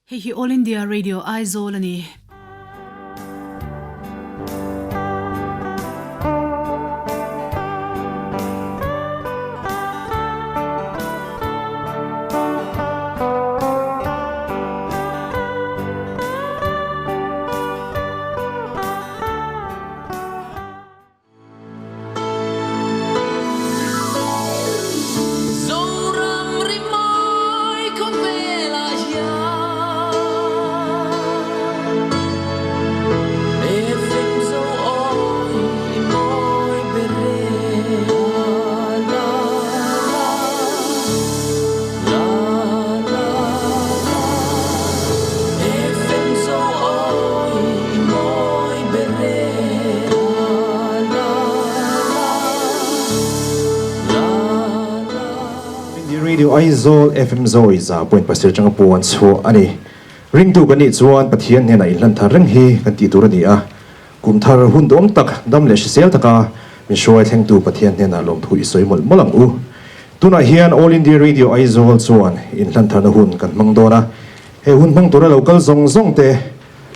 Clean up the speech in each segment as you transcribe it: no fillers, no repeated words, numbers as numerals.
Hei hi All India Radio Aizawl a ni. Zoram rimawi khawvelah hian FM zo awi i mawi ber e. La la la la la FM zo awi i mawi ber e. Hindi Radio Aizawl FM Zawi za point pasir changa puan chhuah a ni. Ringtu kan nih chuan Pathian hnenah inhlan thar reng hi kan tih tur a ni a. Kum thar hun duam tak, dam leh hrisel taka min hruai thlengtu Pathian hnenah lawmthu i sawi mawlh mawlh ang u. Tunah hian All India Radio Aizawl chuan inhlan tharna hun kan hmang dawn a. He hun hmang tura lo kal zawng zawng te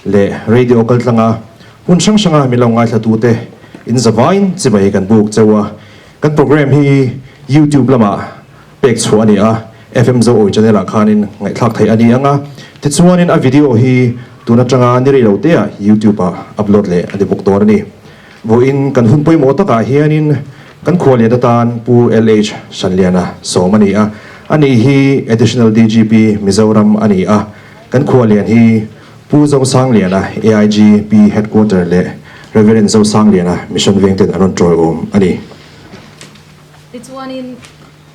leh radio kal tlanga hmun hrang hranga min lo ngaithlatute in zavaiin chibai kan buk cheu a. Kan program hi YouTube lamah pek chhuah a ni a, FM Zo Awi channel ah khanin ngaihthlak theih a ni ang a. Tichuanin a video hi tun atanga ni rei lo teah YouTube ah upload leh a ni bawk dawn a ni. Vawiin kan hun pawimawh takah hianin kan khualian atan Pu LH Hranliana sawm a ni a, ani hi Additional DGP Mizoram a ni a. Kan khualian hi Pu Zosangliana, AIGP Headquarter leh Rev. Zosangliana, Mission Vengten an rawn tawiawm a ni. Tichuanin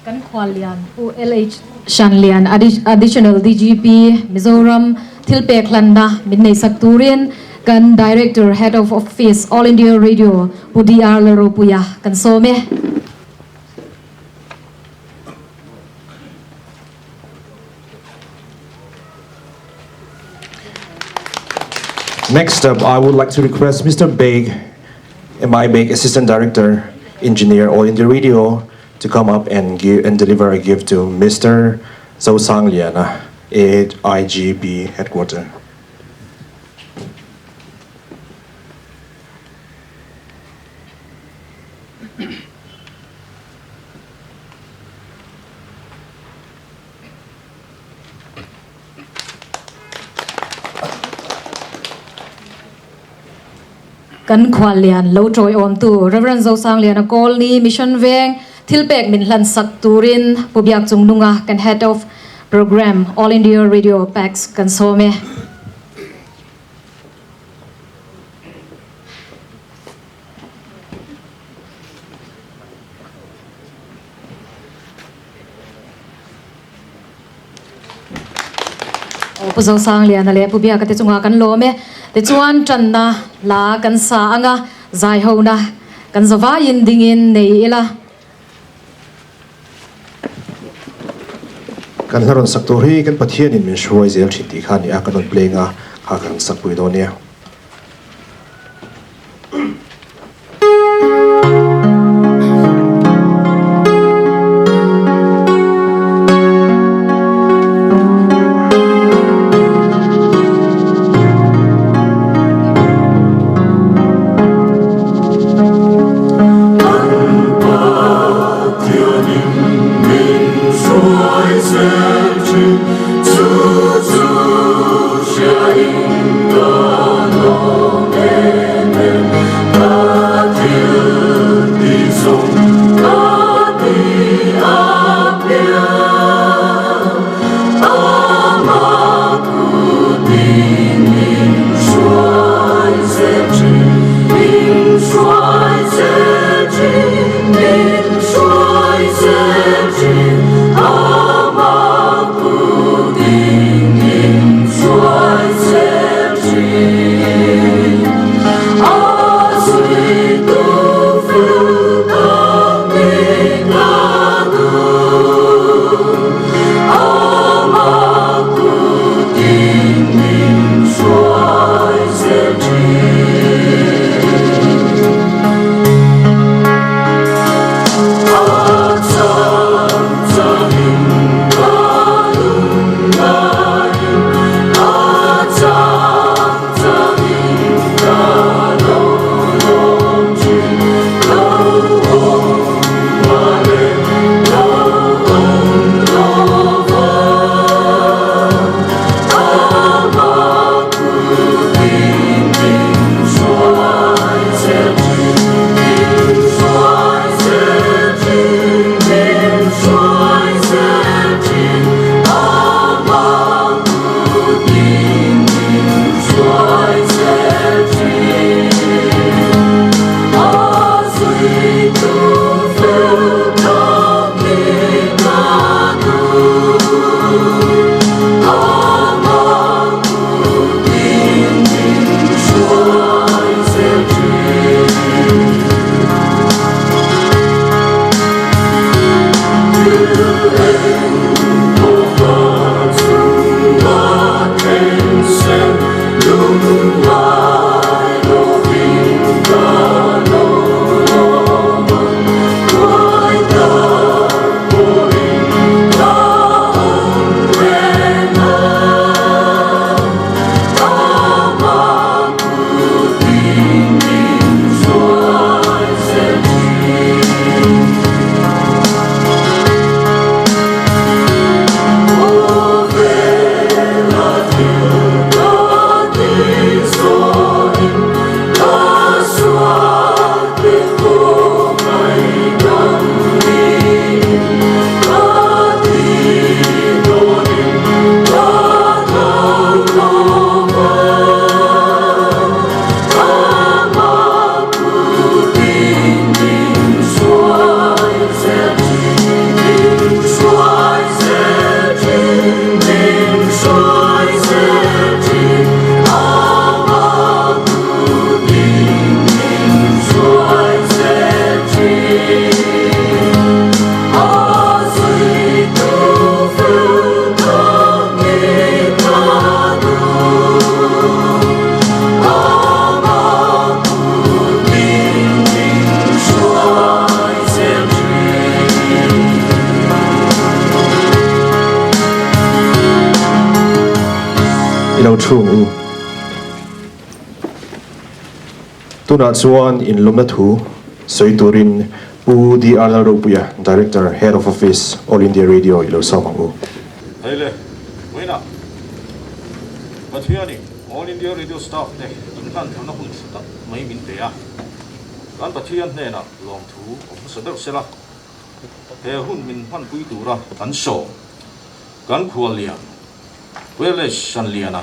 kan khuallian Pu LH Hranlian, Additional DGP, Mizoram thilpek hlanna min neisak turin kan Director, Head of Office, All India Radio, Pu DR Lalropuia kan sawm e. Next up, I would like to request Mr. Beg, MI Beg, Assistant Director, Engineer, All India Radio, to come up and give and deliver a gift to Mr. Zosang Liana, AIGB headquarter. Kan khuallian lo tawiawmtu Rev. Zosangliana Kawlni Mission Veng thilpek min hlansak turin Pu Biak Chungnunga kan Head of Programme All India Radio PACS kan sawm e. Aw Pu Zosangliana leh Pu Biaka te chungah kan lawm e. Tichuan tanna hla kan sa anga zaihona kan zavaiin dingin nei ila. Kan hla rawn sak tur hi kan Pathianin min hruai zel thin tih kha a ni a, kan rawn play nga kha kan sakpui dawn nia. lo thung u. Tunah chuan inlawmna thu sawi turin Pu DR Lalropuia, Director, Head of Office, All India Radio i lo sawm ang u. Hei le, vawiinah Pathianin All India Radio staff te inhlan thlawhna hun tha tak mai min pe a, kan Pathian hnenah lawmthu awm hmasa deuh sela, he hun min hmanpui tura kan sawm kan khuallian Wireless Sanliana,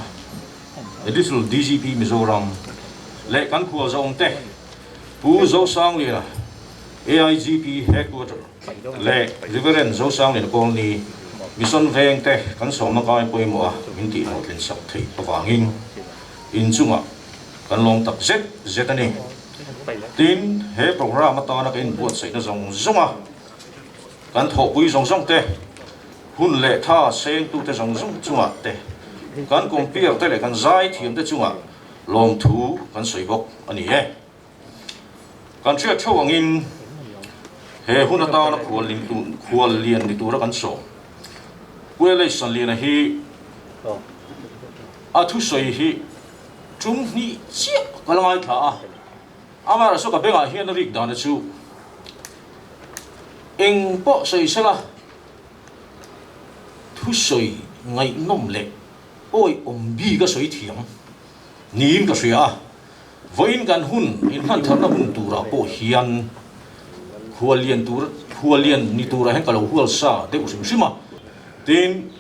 Additional DGP Mizoram leh kan khualzawmte Pu Zosangliana, AIGP Headquarter leh Reverend Zosangliana Kawlni, Mission Vengte kan sawmna kai pawimawh a min tihhlawhtlin sak theih avangin inchungah kan lawm tak zet zet a ni. Tin, he programme atana ka inbuatsaihna zawng zawnga kan thawhpui zawng zawng te, hun leh tha sengtute zawng zawng chungah te, kan compere te leh kan zaithiam te chungah lawmthu kan sawi bawk a ni e. Kan hriat theuh angin he hun atana khual lian ni tura kan sawm Pu LH Sanliana hi a thusawi hi tum hnih chiah ka la ngaithla a, amaherawhchu ka bengah hian a rik dana chu eng pawh sawi sela thusawi ngaihnawm leh awihawm bik a sawi thiam niin ka hria a, vawiin kan hun inhmantharna hun turah pawh hian khuallian tur khuallian ni turah hian ka lo hual sa deuh hrim hrim a, tin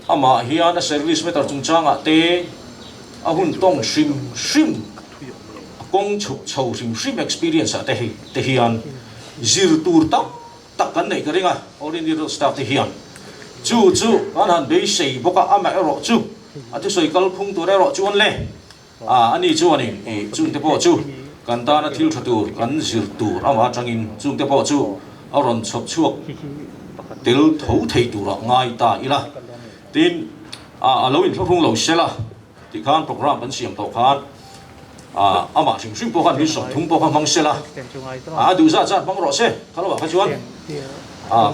amah hian a service meter chungchangah te a hun tawng hrim hrim a kawng chhuk chho hrim hrim experience ah te te hian zir tur tam tak kan neih ka ring a, All India Road Staff te hian chu chu kan han beisei bawk a, amaherawh chu a thusawi kalphung tur erawh chuan le a ani chuanin ih chungte pawh chu kan tana thil tha tur kan zir tur amah atangin chungte pawh chu a rawn chhawp chhuak tel tho thei turah ngai ta ila tin a a lo inthlahrung lo sela. Tikhan program kan siam tawh khan amah hrim hrim pawh khan min 30 pawh kha hmang se la, a duh zat zat hmang rawh se, kha lovah kha chuan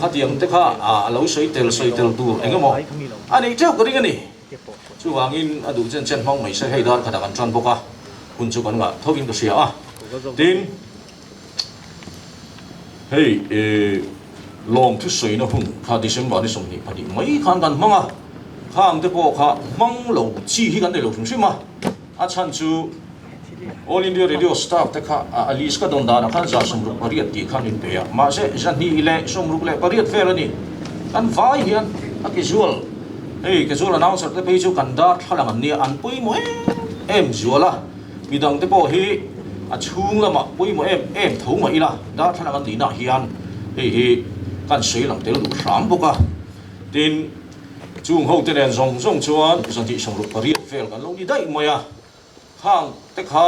khatiang te kha a lo sawi tel sawi tel tur eng emaw a neih teuh ka ring a ni. Chuvangin a duh chen chen hmang mai se, hei dar khatah kan tan bawk a, hun chu kan ngah thovin ka hria a. Tin, hei lawm thusawina hun kha December ni 22 mai khan kan hmang a, khang te pawh kha hmang lo chi hi kan nei lo hrim hrim a, a chhan chu All India Radio staff te kha a list ka dawn danah khan 68 tih khan min pe a, mahse 268 vel a ni, kan vai hian a casual hei casual announcer te phei chu kan darthlalang an nia an pawimawh em em zual a. Midang te pawh hi a chhung lamah pawimawh em em tho mah ila, darthlalang an nihna hian hei hi kan sawi lang tel duh hram bawk a. Tin, chung ho te nen zawng zawng chuan 268 vel kan lo ni daih mai a. Khang te kha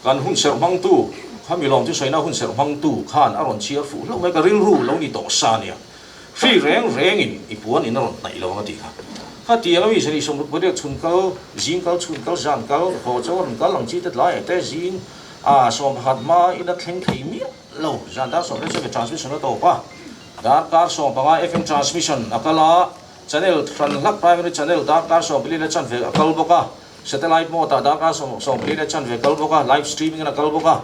kan hun serh hmangtu, khami lawm chu sawina hun serh hmangtu khan a rawn chhiar fuh hlauh mai, ka rilru lo ni tawh sa nia. Hri reng rengin i puan in a rawn hnaih lo ang a ti kha. Khatiang ami 28 chhun kal, zing kal, chhun kal, zan kal, haw chaw a rawn kal ang chi te tlai ah te zing a 11 hma in a thleng thei miah lo. Zan dar 10 chuan transmission a tawp a, darkar 15 FM transmission a kal a, channel hran hlak primary channel darkar 14 leh chanve a kal bawk a. Satellite mode ah darkar 14 leh chanve kal bawk a, live streaming in a kal bawk a.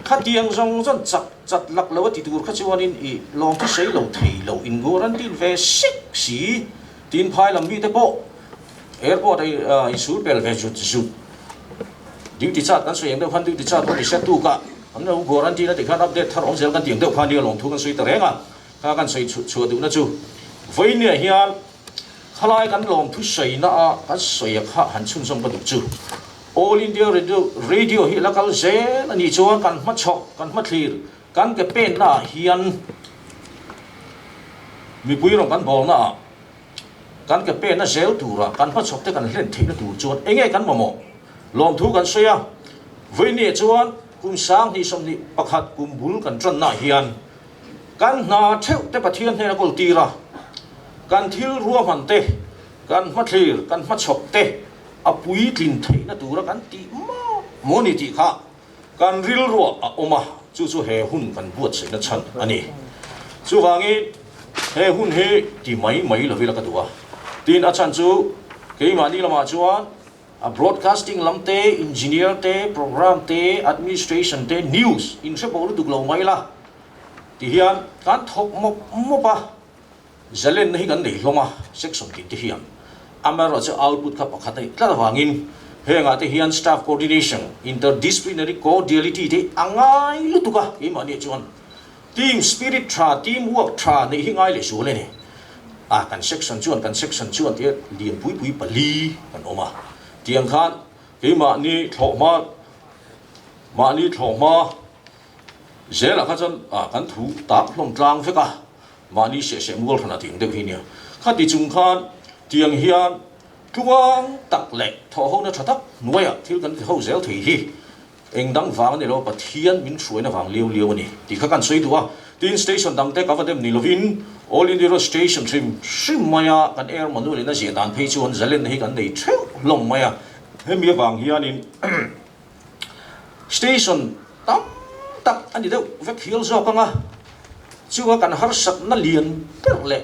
Khatiang zawng zawng chak chat lak lo a ti tur kha chuanin i lawm chu sei lo thei lo in guarantine ve sek si. Tin phai lam mite pawh airport ah i sul pel ve zut zut. Duty chart kan sawi ang deuh khan duty chart pawh ni se tuk a an lo guarantine a ti khan update thar awm zel kan ti ang deuh khan nia lawmthu kan sawi ta reng a. Kha kan sawi chhuah duhna chu vawinia hian Khalai kan lawmthu sawiina a kan sawi a kha han chhunzawm ka duh chu. All India Radio Radio hi la kal zel a nih chuan kan hmachhawk, kan hmathlir, kan ke penna ah hian mipui rawn kan bawlna ah kan ke penna zel tura kan hmachhawk te kan hlen theihna tur chuan enge kan mamawh lawmthu kan sawi a. Vawinia chuan kum 2021 kum bul kan tanna ah hian Kan hna theuh te Pathian hnena kawl tir a, kan thil ruahman te, kan hmathlir, kan hmachhawk te a puitlin theihna tura kan tih mak maw ni tih kha kan rilruah a awm a, chu chu he hun kan buatsaihna chhan a ni. Chuvangin he hun hi ti mai mai lovila ka duh a, tin a chhan chu. Keimahni lamah chuan a broadcasting lam te, engineer te, programme te, administration te, news in hre pawh lutuk lo mai la ti hian kan thawk mawp mawp a, zalenna hi kan nei hlawm a section tin te hian. Amaherawhchu output kha pakhat a nih tlat avangin hengah te hian staff coordination, interdisciplinary cordiality te a ngai lutuk a keimahniah chuan. Team spirit tha, team work tha neih hi ngai leh sual a ni. A, kan section chuan kan section chuan tia lian pui pui pali kan awm a. Tiang khan keimahni thlawhhma, mahni thlawhhma zelah kha chuan a kan thu tak hlawm tlang vek a, mahni seh seh mual hran a tih ang deuh hi nia. Khati chung khan tiang hian tluang tak leh thawhhona tha tak hnuaiah thil kan ti ho zel thei hi Eng dang vang a ni lo, Pathian min hruaina vang liau liau a ni tih kha kan sawi duh a. Tin, station dang te ka va dem ni lovin All India Road Station hrim hrim maia kan air manual in a ziah dan phei chuan zalenna hi kan nei theuh hlawm mai a. Hemi avang hianin station tam tak a ni deuh vek hial zawk ang a, chunga kan harsatna lian ber leh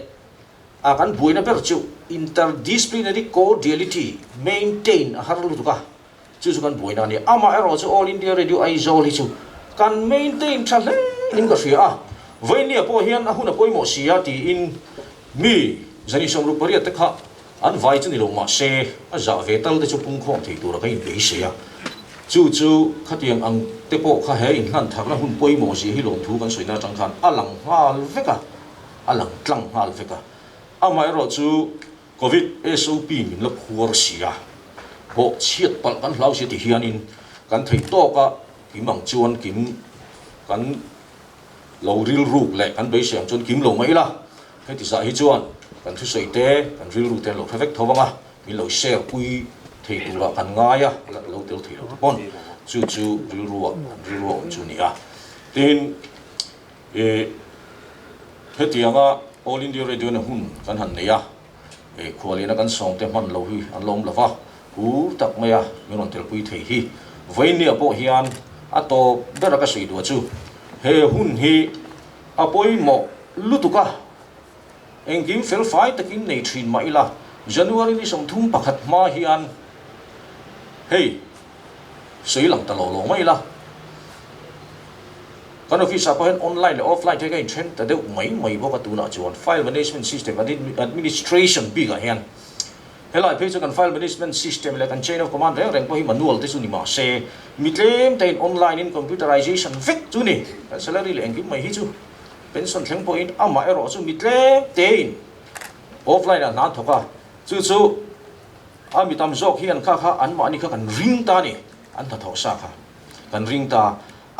a kan buaina ber chu interdisciplinary cordiality maintain a har lutuk a. Chu chu kan buaina a ni. Amaherawh chu All India Radio Aizawl hi chu kan maintain tha hle in ka hria a. Vainia pawh hian a hun a pawimawh si a tiin mi 168 te kha an vai chu ni lo mah se a zah ve tal te chu pungkhawm thei tura ka inbeisei a. Chu chu khatiang ang te pawh kha he inhlan tharna hun pawimawh zia hi lawmthu kan sawina atang khan a lang nghal vek a, a lang tlang nghal vek a. Amaherawh chu Covid SOP min la phuar si a, bawh chhiat palh kan hlau sia ti hianin kan theih tawk a, kim ang chuan kim kan lo rilruk leh kan beisei ang chuan kim lo mai ila, heti zah hi chuan kan thusawi te, kan rilru te an lo hre vek tho vang a, min lo share pui thei turah kan ngai a, lo tel thei lo te pawn chu chu rilruah kan rilru a awm chu a ni a. Tin, ih hetianga All India Radio na hun kan han nei a, ih khualina kan sawmte hman lo hi an lo awm lo va, hur tak maia min rawn telpui thei hi vawinia pawh hian a tawp bera ka sawi duah chu he hun hi a pawimawh lutuk a, engkim fel fai takin nei thin mah ila January ni 31 hma hian hei sawi lang ta lo lo mai ila. Kan office ah pawh hian online leh offline te hi ka inthen ta deuh mai mai bawk a tunah chuan file management system administration bik ah hian helai phei chu kan file management system leh kan chain of command reng reng pawh hi manual te chu ni mahse mi tlem te in online in computerization vek chu ni kan salary leh engkim mai hi chu pension thleng pawhin amah erawh chu mi tlem te in offline ah hna an thawk a chu chu a mi tam zawk hian kha kha anmahni kha kan ring ta a ni an hnathawh sa kha kan ring ta.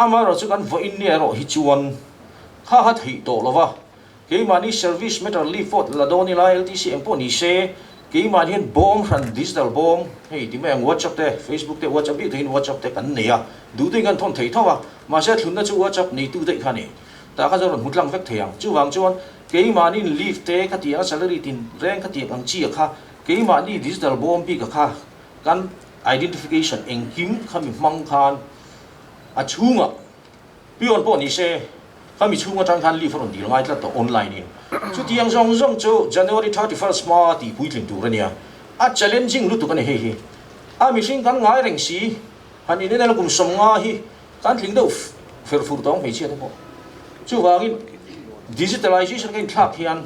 Amaherawh chu kan vawiin nia erawh hi chuan kha kha theih tawh lo va, keimahni service meter leaf pawh la dawn ila LTC eng pawh ni se, keimahni hian bawm hran digital bawm hei ti mai ang WhatsApp te, Facebook te, WhatsApp bik takin WhatsApp te kan nei a, duh duhin kan thawn thei tho a, mahse thlunna chu WhatsApp neitu daih kha a ni. Tah kha chuan rawn hmu tlang vek thei ang. Chuvang chuan keimahni leave te kha tiang a salary tin reng kha tiang ang chi a kha keimahni digital bawm bik a kha kan identification engkim kha mi hmang khan A chhungah peon pawh ni se, khami chhung atang khan leave a rawn dil ngai tlat tawh online in. Chutiang zawng zawng chu January 31st hma tih puitlin tur a nia. A challenging lutuk a ni hei hi. A mihring kan ngai reng si, han in enel kum 50 hi kan tling deuh fer fur tawng hmeichhia te pawh. Chuvangin digitalization ka inthlak hian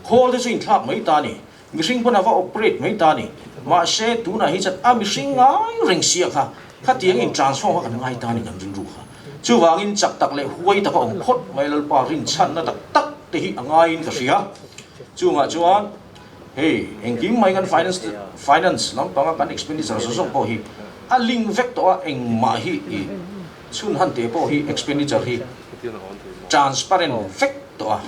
khawl te chu inthlak mai ta a ni. Mihring pawn a va operate mai ta a ni. Mahse, tunah hi chuan a mihring ngai reng sia kha, khatiang in transform kha kan ngai ta a ni kan rilru kha. Chuvangin chak tak leh huai taka awm phawt mai Lalpa rinchhanna tak tak te hi a ngaiin ka hria. Chungah chuan hei engkim mai kan finance finance lampanga kan expenditure zawng zawng pawh hi a link vek tawh a, engmah hi i chhun han te pawh hi expenditure hi transparent vek tawh a.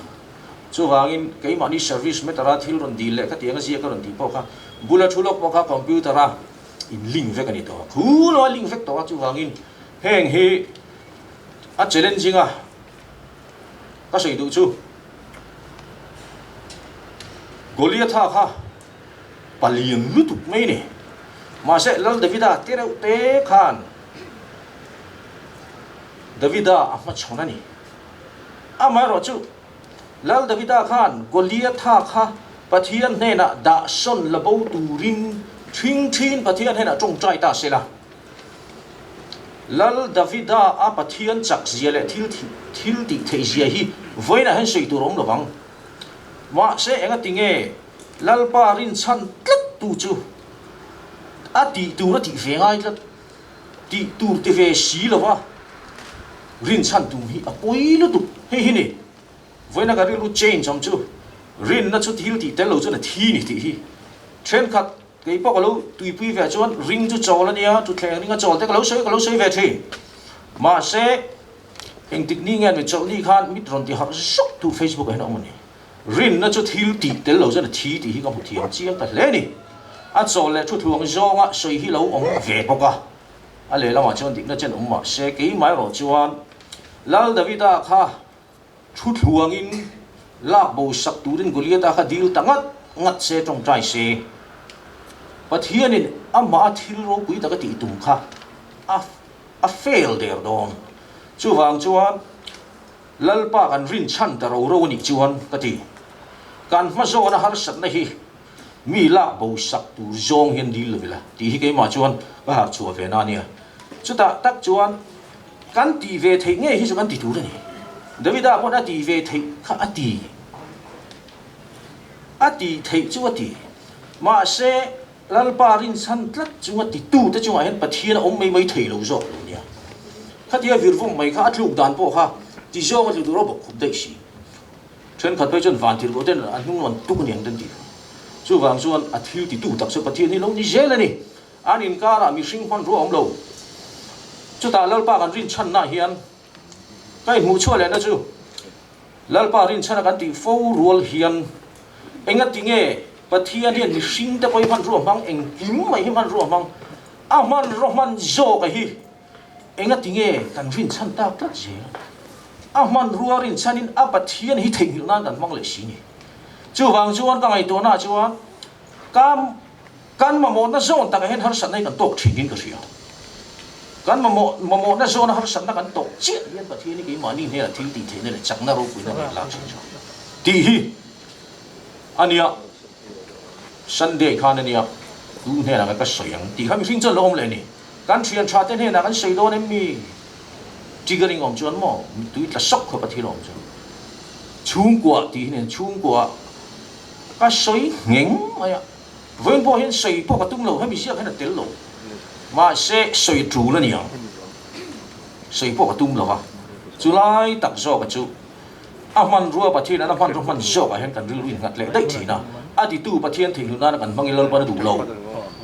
Chuvangin keimahni service matter-a thil rawn dil leh khatiang a ziak a rawn tih pawh kha bula thu lawk pawh kha computer-a in link vek a ni tawh a, khu lo a link vek tawh a, chuvangin heng hi a challenging a ka sawi duh chu Goliatha kha palian lutuk mai ni mahse Lal Davida te reuh te khan Davida a hmachhawn a ni. Amaherawh chu, Lal Davida khan Goliatha kha Pathian hnenah dah sawn la bo turin Ṭhing ṭhin Pathian hnenah ṭawngṭai ta sela. Lal Davida a Pathian chak zia leh thil thil tih theih zia hi vawiinah hian sawi tur a awm lo vang. Mahse engati nge Lalpa rinchhan tlat tu chu a tih tur a tih ve ngai tlat, tih tur ti ve si lo va rinchhan tum hi a pawi lutuk. Hei hi ni Vawiina ka rilru change awm chu rinna chu thil tih tel lo chuan a thi ni tih hi thenkhat kei pawh ka lo tuipui ve chuan ring chu chawl a nia, thutthleng ringa chawl te ka lo sawi ka lo sawi ve thin. Mahse engtik ni nge ni chawlhni khan mit rawn ti harh zawk tu Facebook ah hian a awm a ni. Rinna chu thil tih tel lo chuan a thi tih hi ka hmu thiam chiang ta hle a ni. A chawl leh thuthuang zawnga sawi hi lo awm ve bawk a, a lehlamah chuan dikna chen awm mahse keimah erawh chuan Lal Davida kha Thu thluangin lak bo sak turin Goliatha kha dil ta ngat ngat se tawngtai se. Pathianin amah a thil ropui taka tih tum kha a a fail der dawn. Chuvang chuan Lalpa kan rinchhan ta ro ro a nih chuan ka ti. Kan hma zawna harsatna hi mi lak bo sak tur zawng hian dil lo ila tih hi keimah chuan ka harh chhuah ve na ania. Chutah tak chuan kan tih ve theih ngei hi chu kan ti tur a ni. Davida pawhin a tih ve theih kha a ti. A tih theih chu a ti. Mahse, Lalpa rinchhan tlat chunga titute chungah hian Pathian a awm mai mai thei lo zawk lo nia. Khatia virvawm mai kha a tluk dan pawh kha ti zawng a tlu tur a bawk khup daih si. Thenkhat phei chuan van tirhkoh ten a hnung rawn tuk aniang ten ti. Chuvang chuan a thil titu tak chu Pathian hi lo ni zel a ni. An inkarah mihring hmanrua a awm lo. Chutah Lalpa kan rinchhannaah hian ka inhmuh chhuah lehna chu Lalpa rinchhana kan tih fo rual hian engati nge Pathian hian mihringte pawh hi hmanrua hmang engkim mai hi hmanrua hmang a hmanraw hman zawk a hi Engati nge kan rinchhan tak tlat zel? A hmanrua rinchhanin a Pathian hi theihnghilh nan kan hmang leh si ni. Chuvang chuan ka ngaihtuahnaah chuan ka kan mamawhna zawn takah hian harsatna hi kan tawk thin in ka hria. Kan mamawh mamawhna zawna harsatna kan tawk chiah hian Pathian hi keimahni hnenah thil tih theihna leh chakna ropuina min lak thin chu tih hi a nia. Sunday khan a nia, tu hnenah nge ka sawi ang tih kha mihring chuan lo awm leh a ni. Kan thian tha te hnenah kan sawi dawn em mi? Triggering awm chuan maw mittui tla sawk khawp a thil awm chu. Chhungkua tih hi nen chhungkua ka sawi ngheng mai a, vawiin pawh hian sawi pawh ka tum lo, hemi ziak hian a tel lo. Mahse sawi tul a ni ang, sawi pawh ka tum lo va, chulai tak zawka chu a hmanrua Pathian an a hmanrua hman zawkah hian kan rilru innghat leh daih thin a, a titu Pathian theihnghilh nana kan hmangin Lalpan a duh lo.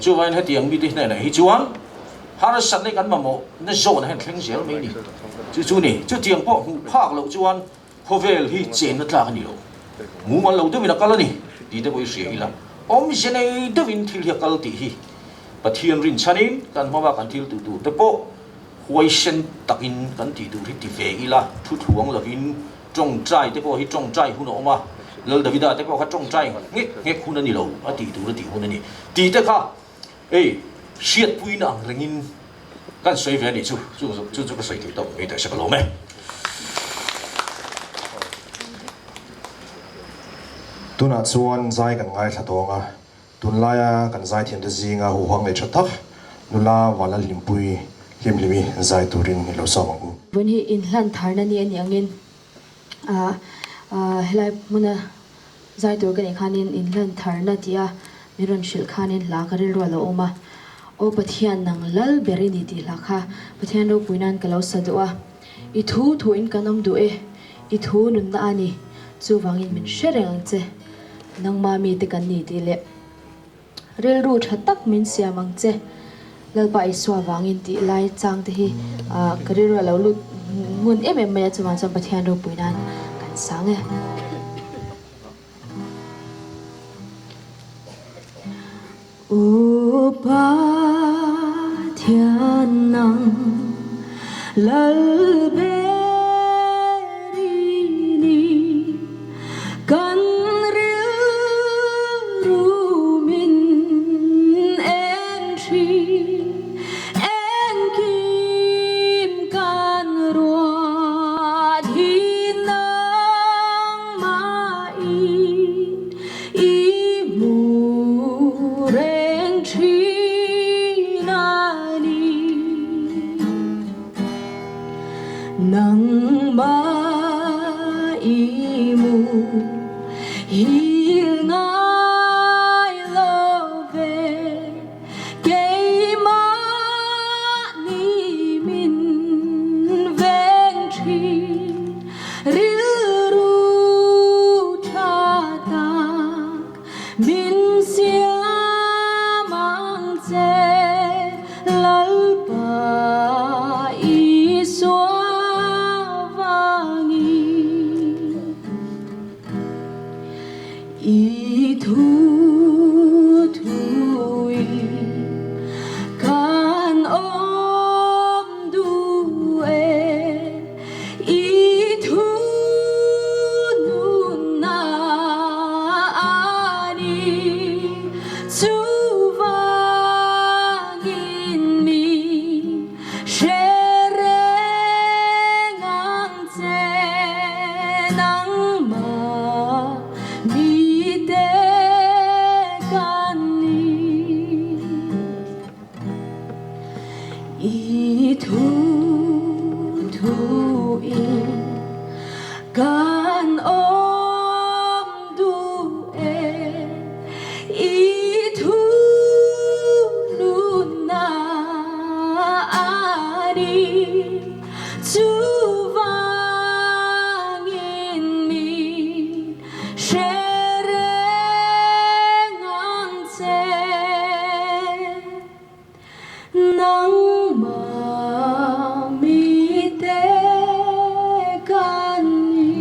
Chuvangin hetiang mite hnenah hi chuan harsatna hi kan mamawh na zawnah hian thleng zel mai a ni. Chu chu ni, chutiang pawh hmuh phak loh chuan khawvel hi chenna tlak a ni lo. Mumal lo deuhin a kal a ni tih te pawh i hria ila, awmze nei deuhin thil hi a kal tih hi Pathian rinchhanin kan hmama kan thil tuh tur te pawh Huaisen takin kan tih tur hi ti ve ila, thu thluang lovin tawngtai te pawh hi tawngtai hun a awm a, Lal Davida te pawh kha tawngtai nghek nghek hun a ni lo, a tih tur a tih hun a ni tih te kha ei hriatpuina ang rengin kan sawi ve a nih chu, chu chu ka sawi thei tawk mai teh se ka lawm e. Tunah chuan zai kan ngaithla tawng a, Tunlaia kan zaithiamte zinga huhang leh tha tak nula Vala Hlimpui Hlimhlimi zai turin i lo sawm ang u. Vawiin hi inhlan tharna ni a nih angin helai hmuna zai tur ka nih khanin inhlan tharna tia min rawn hrilh khanin hla ka rilru a lo awm a, Aw Pathian nang lal ber i ni tih hla kha Pathian ropui nan ka lo sa duh a, i thu thuin kan awm duh e, i thu nunna a ni, chuvangin min hre reng ang che. Nangma mite kan ni tih leh rilru tha tak min siam ang che Lalpa Isua vangin tih lai chang te hi ka rilru a lo lut ngun em em mai a, chuvang chuan Pathian ropui nan kan sang e. Aw Pathian nang Lal ber i ni, kan rilru min en thin, engkim kan ruat hi nangmah in. I hmu reng thin. thin a ni. Nangmah i mu hil ngai lo ve, keimahni min veng thin rilru tha tak min siam ang che Lalpa Isua vangin. I thu thui kan awm duh e, i thu nunna a ni, chuvangin mi hre reng ang che nangmah mite kan ni. I thu thuin kan awm duh e, i thu nunna a ni. Chuvangin min hre reng ang che, nangmah mite kan ni.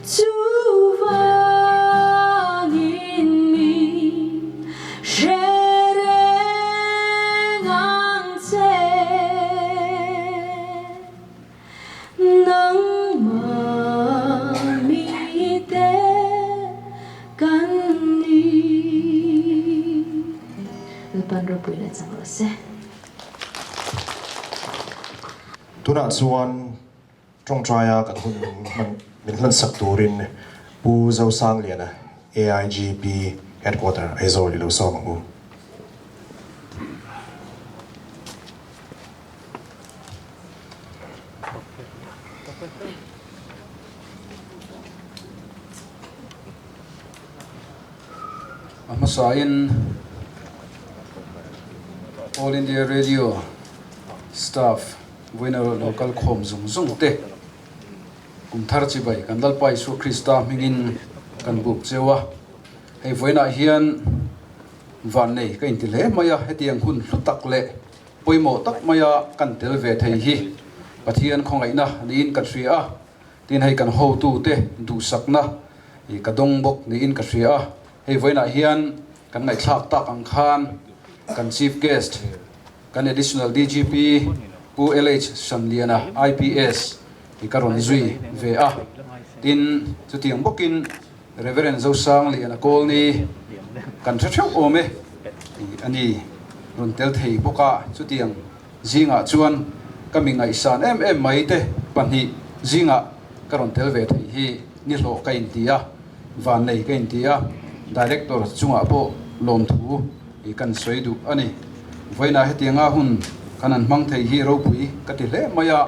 Chuvangin min hre reng ang che, nangmah mite kan ni. Lalpan ropuina chang rawh se. Tunah chuan Tawngtaia kan hun hman min hlansak turin Pu Zosangliana, AIGP Headquarter, Aizawl i lo sawm ang u. A hmasain All India Radio staff Vawiina lo kal khawm zung zung te, kum thar chibai kan Lalpa Isua Krista hmingin kan buk cheu a. Hei vawiinah hian van nei ka inti hle mai a, hetiang hun hlu tak leh pawimawh tak maia kan tel ve thei hi Pathian khawngaihna niin ka hria a, tin hei kan hotute duhsakna ka dawng bawk niin ka hria a. Hei vawiinah hian kan ngaihthlak tak ang khan kan Chief Guest, Kan Additional DGP Pu LH Sanliana IPS hi ka rawn zui ve a, tin chutiang bawkin Rev. Zosangliana Kawlni kan hre theuh awm e a ni rawn tel thei bawk a, chutiang zingah chuan ka mi ngaihsan em em mai te pahnih zingah ka rawn tel ve thei hi nihlawh ka inti a, vannei ka inti a, Director chungah pawh lawmthu i kan sawi duh a ni. Vawiinah hetianga hun kan han hmang thei hi ropui ka ti hle mai a,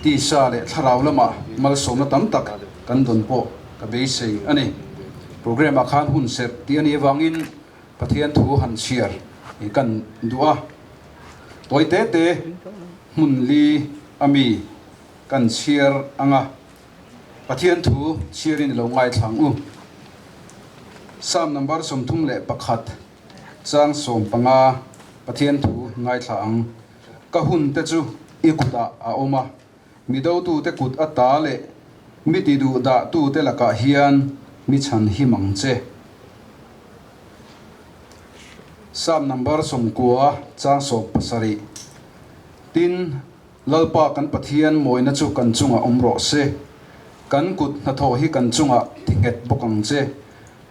tisa leh thlarau lamah malsawmna tam tak kan dawn pawh ka beisei a ni. Programme ah khan hun serh tih a nih avangin Pathian thu han chhiar i kan duh a, tawi te te hmun li a mi kan chhiar ang a. Pathian thu chhiarin i lo ngaithla ang u. Psalm number 31 chang 15 Pathian thu ngaithla ang. Ka hun te chu i kutah a awm a, mi dotute kut ata leh mi ti duh dahtute lakah hian mi chhan him ang che. Psalm number 90 chang 17 Tin, Lalpa kan Pathian mawina chu kan chungah awm rawh se, kan kut hnathawh hi kan chungah ti nghet bawk ang che.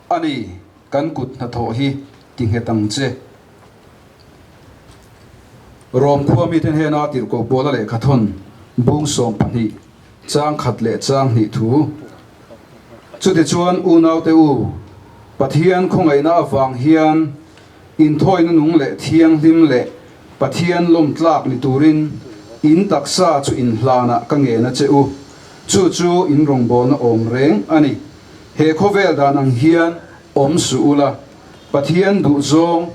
A ni, kan kut hnathawh hi ti nghet ang che. Rom khua mite hnena tirhkoh Paula lehkhathawn bung 12, chang khat leh chang hnih thu. Chutichuan unaute u. Pathian khawngaihna avang hian inthawina nung leh thianghlim leh Pathian lawmtlak ni turin in taksa chu inhlanah ka ngen a che u. Chu chu in rawngbawlna awm reng a ni. He khawvel dan ang hian awm suh ula, Pathian duhzawng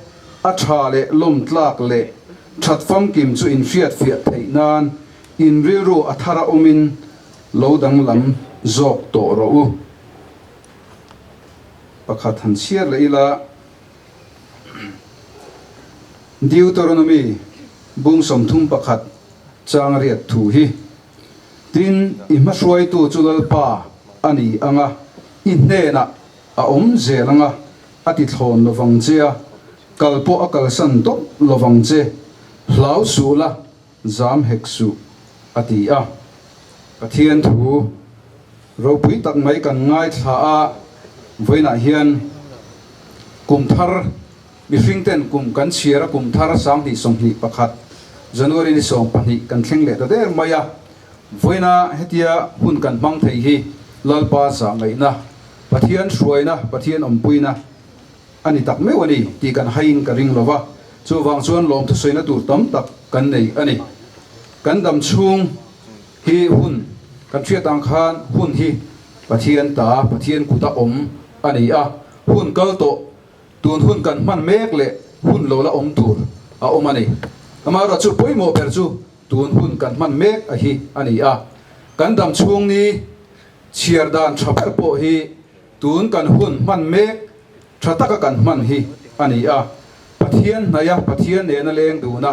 a tha leh lawmtlak leh that famkim chu in hriatfiah theih nan in rilru a thar a awmin lo danglam zawk tawh rawh u. Pakhat han chhiar leh ila, Deuteronomy bung 31 chang riat thu hi, Tin, i hmahruaitu chu Lalpa a ni ang a, i hnenah a awm zel ang a, a ti thlawn lovang che a, kal pawh a kalsan dawp lovang che, hlau suh la, Zam hek suh, a ti a. Pathian thu ropui tak mai kan ngaithla a, vawiinah hian kum thar mihring ten kum kan chhiar a, kum thar 2021 January ni 12 kan thleng leh ta der mai a, vawiina hetia hun kan hmang thei hi Lalpa zah ngaihna, Pathian hruaina, Pathian awmpuina A ni tak meuh a ni tih kan haiin ka ring lo va, chuvang chuan lawmthusawiina tur tam tak kan nei a ni. Kan dam chhung hi hun kan hriat ang khan hun hi Pathian ta, Pathian kuta awm a ni a, hun kal tawh, tun hun kan hman mek leh hun lo la awm tur a awm a ni. Amaherawhchu pawimawh ber chu tun hun kan hman mek a hi a ni a, kan dam chhung ni chhiar dan tha ber pawh hi Tun kan hun hman mek tha taka kan hman hi a ni a, Pathian hnaia Pathian nena leng dun a,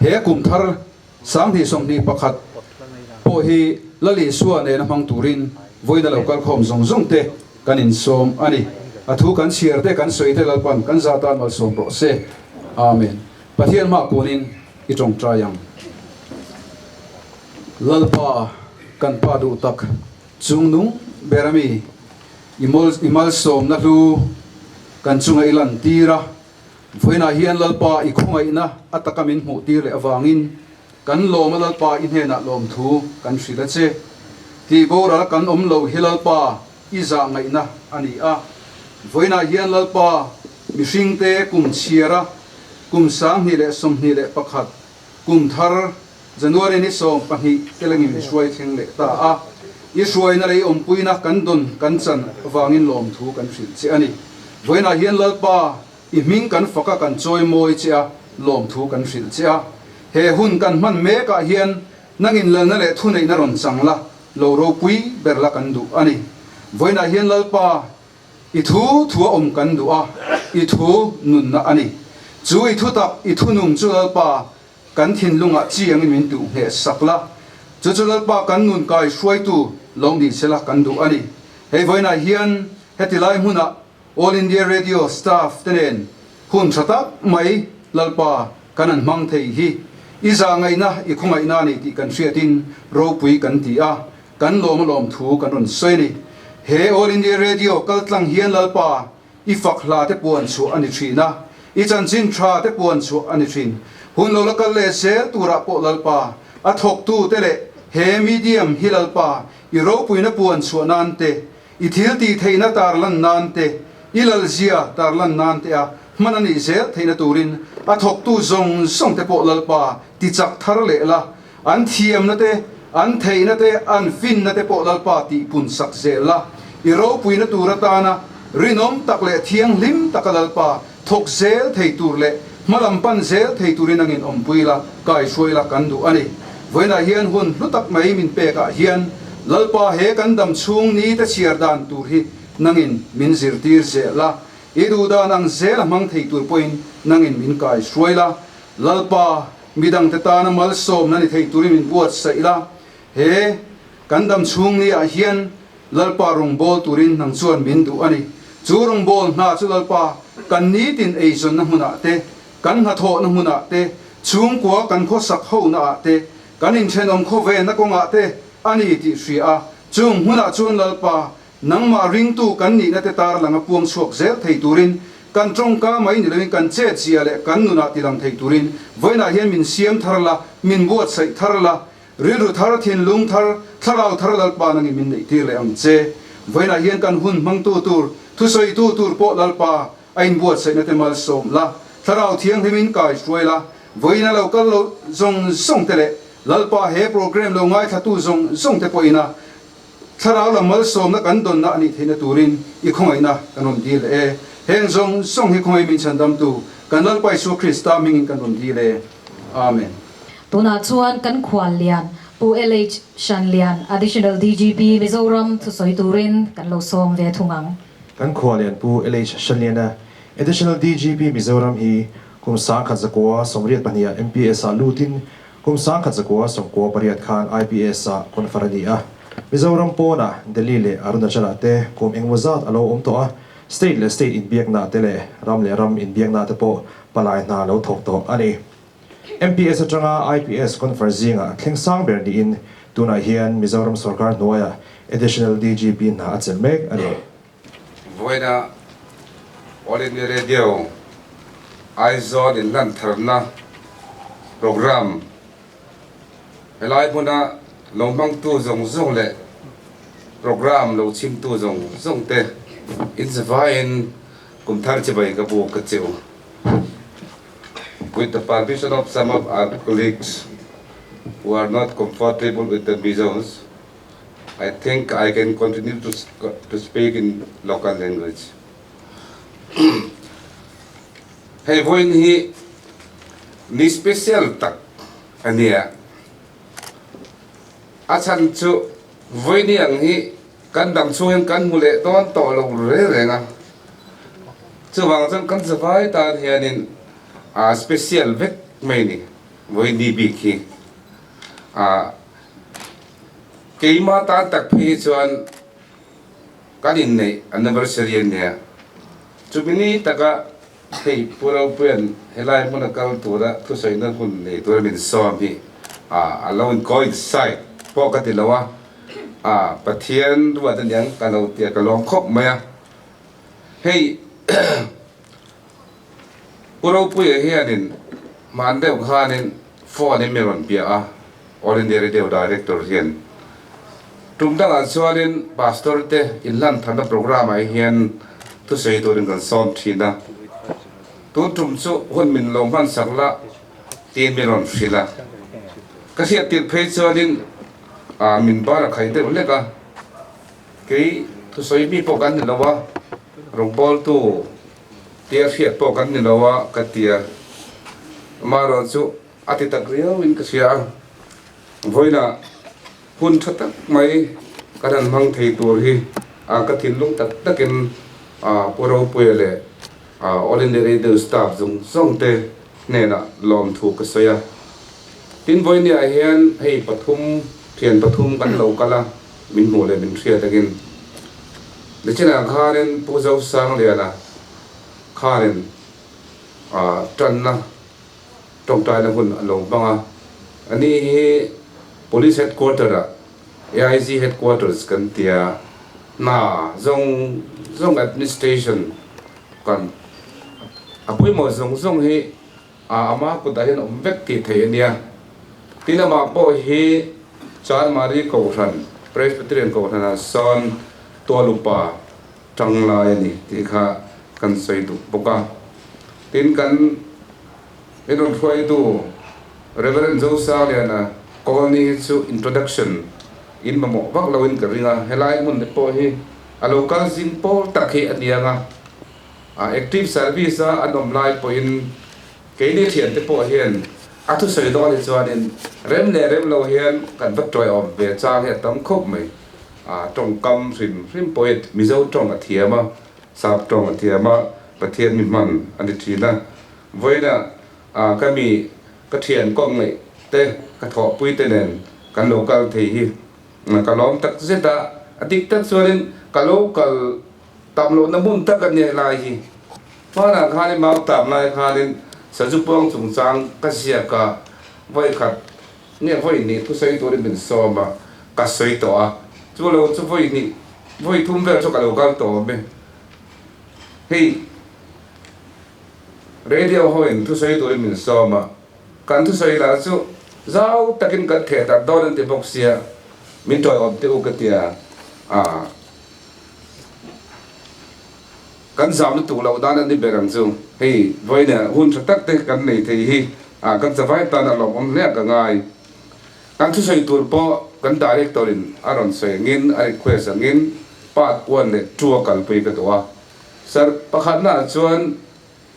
he kum thar 2021 pawh hi Lal Isua nena hmang turin vawiina lo kalkhawm zawng zawng te kan insawm a ni. A thu kan chhiar te kan sawi te Lalpan kan za tan malsawm rawh se. Amen. Pathian hmah kunin i tawngtai ang. Lalpa kan Pa duh tak. Chungnung ber ami i malsawmna hlu kan chunga i lantir a, vawiinah hian Lalpa i khawngaihna a taka min hmuh tir leh avangin kan lawm a Lalpa i hnenah lawmthu kan hrilh a che. Tih boral kan awm lo hi Lalpa i zah ngaihna a ni a, vawiinah hian Lalpa mihringte kum chhiara kum 2021 kum thar January ni 12 te lengin i hruai thleng leh ta a, i hruaina leh i awmpuina kan dawn kan chan avangin lawmthu kan hrilh che a ni. Vawiinah hian Lalpa, i hming kan fak a, kan chawi mawi che a, lawmthu kan hrilh che a. He hun kan hman mekah hian nangin lalna leh thuneihna rawn chang la, lo ropui ber la kan duh a ni. Vawiinah hian Lalpa, i thu thua awm kan duh a, i thu nunna a ni. Chu i thutak, i thunung chu Lalpa, Kan thinlungah chi angin min tuh ngheh sak la, chu chu Lalpa kan nun kai hruaitu lo ni sela kan duh a ni. Hei vawiinah hian heti lai hmunah All India Radio staff te nen hun tha tak mai Lalpa kan han hmang thei hi i zah ngaihna i khawngaihna a ni tih kan hriatin ropui kan ti a, kan lawm alawm thu kan rawn sawi a ni. He All India Radio kaltlang hian Lalpa I fak hla te puan chhuah a ni thin a, i chanchin tha te puan chhuah a ni thin. Hun lo la kal leh zel turah pawh Lalpa, a thawktu te leh he medium hi Lalpa, i ropuina puan chhuah nan te, i thil tih theihna tarlan nan te, i lalzia tarlan nan te a hman a nih zel theihna turin a thawktu zawng zawng te pawh Lalpa ti chak thar leh la, An thiamna te, an theihna te, an finna te pawh Lalpa tih pun sak zel la, i ropuina tur atana rinawm tak leh thianghlim taka Lalpa thawk zel thei tur leh hmalam pan zel thei turin angin awmpui la, kaihruai la kan duh a ni. Vawiinah hian hun hlu tak mai min pekah hian Lalpa he kan dam chhung ni te chhiar dan tur hi nangin min zirtir zel la, i duh dan ang zel a hmang thei tur pawhin nangin min kaihruai la, Lalpa Midangte tana malsawmna ni thei turin min buatsaih la, he kan dam chhung ni ah hian Lalpa rawngbâwl turin nang chuan min duh a ni. Chu rawngbâwl hna chu Lalpa kan nitin eizawnna hmunah te, kan hnathawhna hmunah te, chhungkua kan khawsak hona ah te, kan inthenawm khawvenna kawngah te a ni tih hria a, chung hmunah chuan Lalpa Nangmah ringtu kan nihna te tarlang a puang chhuak zel thei turin, kan tawngka mai ni loin kan chetzia leh kan nunah tilang thei turin vawiinah hian min siam thar la, min buatsaih thar la, rilru thar, thinlung thar, thlarau thar Lalpa nangin min neih tir leh ang che. Vawiinah hian kan hun hmangtu tur. Thusawitu tur pawh Lalpa a inbuatsaihna te malsawm la, Thlarau Thianghlimin kai hruai la, vawiin a lo kal lo zawng zawng te leh Lalpa he program lo ngaithlatu zawng zawng te pawhin a Thlarau lam malsawmna kan dawnna a nih theihna turin i khawngaihna kan rawn dil e. Heng zawng zawng hi khawngaih min chhandamtu kan Lalpa Isua Krista hmingin kan rawn dil e. Amen. Tunah chuan kan khuallian Pu LH Shanlian, Additional DGP, Mizoram thusawi turin kan lo sawm ve thung ang. Kan khuallian Pu LH Shanliana, Additional DGP, Mizoram hi kum 1982 ah MPS ah lutin kum 1998 khan IPS ah confer a ni a. Mizoram pawnah Delhi leh Arunachal ah te kum engmaw zat a lo awm tawh a, state leh state inbiakna te leh ram leh ram inbiakna te pawh palai hna lo thawk tawh a ni. MPS atanga IPS confer zingah thleng sang ber niin tunah hian Mizoram sorkar hnuaiah Additional DGP hna a chelh mek a ni. Vawiina All India Radio Aizawl inhlantharna programme helai hmuna lo hmangtu zawng zawng leh programme lo chhimtu zawng zawng te inzavaiin kum thar chibai ka bu ka cheu. With the permission of some of our colleagues who are not comfortable with the Mizos, I think I can continue to, to speak in local language. Hei voin hi ni special tak ania. A chan chu voin ang hi kan dam chhungin kan hmu leh dawn tawh lo re reng a. Chuvang chuan kan zavai tan hianin a special vek mai ni vawi ni bik hi. A keima tan tak phei hi chuan kan inneih anniversary a nia. Chumi ni taka hei Pu Ropuia'n helai hmuna kal tura thusawina hun nei tura min sawm hi a lo in coincide pawh ka ti lo a, a Pathian ruat aniang ka lo tia ka lawm khawp mai a. Hei Pu Ropuia hianin hman deuh khanin phone in mi rawn bia a, All India Radio Director hian tum dangah chuanin Pastor te inhlan tharna programme ah hian thusawi turin kan sawm thin a, tun tum chu hun min lo hman sak la tiin mi rawn hrilh a, ka hriat tirh phei chuanin min bar a khai deuh hlek a. Kei thusawi mi pawh kan ni lo a, rawngbawltu tia hriat pawh kan ni lo a ka ti a. Amaherawh chu a ti tak riauin ka hria a, vawiinah hun tha tak mai kan han hmang thei tur hi ka thinlung tak takin Pu Ropuia leh All India Radio staff zawng zawng te hnenah lawmthu ka sawi a. Tin, vawiiniah hian hei pathum, thian pathum kan lo kal a. Min hmuh leh min hriat takin nichinah khanin Pu Zosangliana khanin tanna tawngtaina hun a lo hmang a, ani hi Police Headquarter ah AIG Headquarters kan tia hna zawng zawng administration kan a pawimawh zawng zawng hi A ama kutah hian awm vek tih theih a nia. Tin amah pawh hi Chanmari Kohhran, Presbyterian Kohhranah sawn tualupa tang lai a ni tih kha kan sawi duh bawk a. Tin kan min rawn hruaitu Rev. Zosaliana Colney hi chu introduction in mamawh vak loin ka ring a, helai hmun te pawh hi a lo kal zing pawl tak hi a ni ang a. A active service a an awm lai pawhin keini thiante pawh hian a thusawi dawn hi chuanin rem leh rem lo hian kan va tawihawm ve chang hi a tam khawp mai. A tawngkam hrim hrim pawhin Mizo tawng a thiam a, Sap tawng a thiam a, Pathian mi hman a ni thin a. Vawiinah ka mi ka thian kawm ngaih te ka thawhpui te nen kan lo kal thei hi ka lawm tak zet a, a dik tak chuanin ka lo kal Tam lohna hmun tak a nia lai hi. Hmanah khanin mau tam lai khanin Sazu puang chungchang ka ziak a, vawi khat nge vawi hnih thusawi turin min sawm a, ka sawi tawh a, chu lo chu vawi hnih vawi thum vel chu ka lo kal tawh awm e. Hei radio hoin thusawi turin min sawm a, kan thusawi lah chu zau takin kan theh darh dawn an ti bawk sia, min tawiawm teh u ka tia a. Kan zam lutuk loh dan a ni ber ang chu. Hei vawiin hun tha tak te kan nei thei hi kan chavai tan a lawmawm hle a ka ngai. Kan thusawi tur pawh kan director in a rawn sawi angin a request angin part one leh two a kalpui ka duh a. Sir, pakhatna ah chuan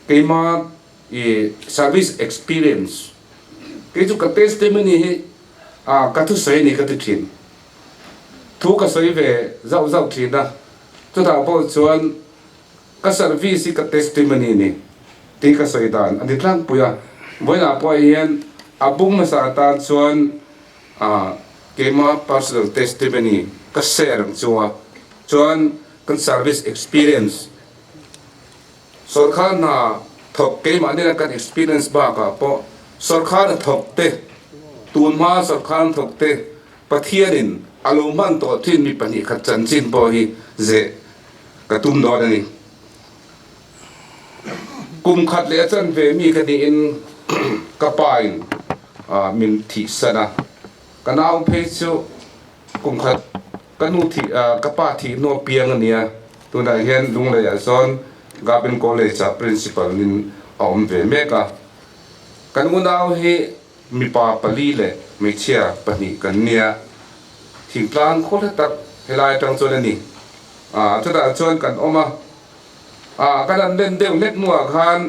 keima i service experience kei chu ka testimony hi ka thusawi a ni ka ti thin. Thu ka sawi ve zauh zauh thin a, chutah pawh chuan ka service hi ka testimony ni tih ka sawi dan a ni tlangpui a. Vawiinah pawh hian a bung hmasa atan chuan keima personal testimony ka share ang chu a, chuan kan service experience sawrkar hna thawk keimah nena kan experience bakah pawh sawrkar hna thawk te tunhma sawrkar hna thawk te Pathianin a lo hman tawh thin mi 2 khat chanchin pawh hi zeh ka tum dawn a ni. Kum khat leh a chanve mi ka niin ka pain min thihsan a, ka nau phei chu kum khat ka nu thih ka pa thih hnu a piang a nia, tunah hian Lungleiah sawn Gabin College-ah Principal nin a awm ve mek a. Kan unau hi Mipa pali leh hmeichhia pahnih kan nia, thingtlang khaw hla tak helai atang chuan a ni. Ah, chutah chuan kan awm a, ah, kan han len deuh hlek hnuah khan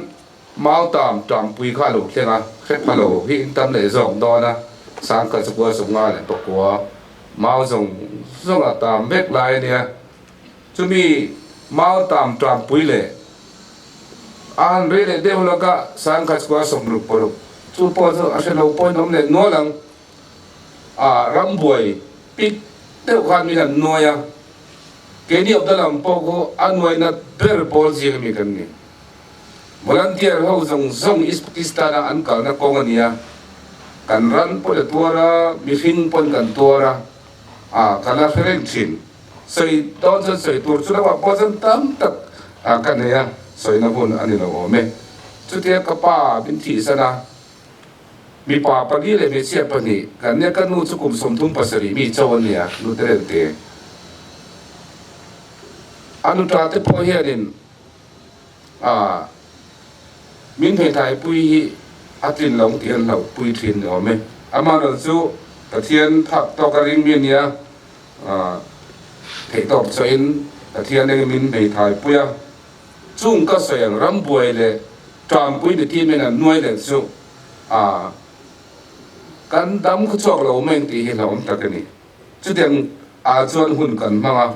mau tam tampui kha a lo thleng a, hre pha lo hi in tam leh zawk dawn a, sangkhat chukua sawmnga leh pakua mau zawng zawng a tam vek lai a nia. Chumi mau tam tampui leh a han rei leh deuh laka sangkhat chukua 66 chu pawh chu a hre lo pawhin awm leh nual ang. A rambuai pik deuh khan min han nuai a, keini awpna lam pawh khu a nuai nat ber pawl zing ami kan ni. Volunteer ho zawng zawng East Pakistan a an kalna kawng a nia, kan ran pawn a tuar a, mihring pawn kan tuar a, a ka la hre reng thin. Sawi dawn chuan sawi tur chu lamah pawh chuan tam tak ka nei a, sawina hun a ni lo awm e. Chutia ka pa min thihsan a, mipa pali leh hmeichhia pahnih kan nia, ka nu chu kum 37 mi cho a nia, nu te reng te. A nuta te pawh hianin a min hmeithaipui hi a tlin lo tih an hlauhpui thin ni awm e. Amaherawhchu chu Pathian phak tawk a ring mi a nia. Theihtawp chauhin Pathian eng min hmeithai pui a, chung ka sawi ang rambuai leh ṭampui mi team in an nuai leh chu a kan dam khu chhuak lo mai ang tih hi hlauhawm tak a ni. Chutiang ah chuan hun kan hmang a,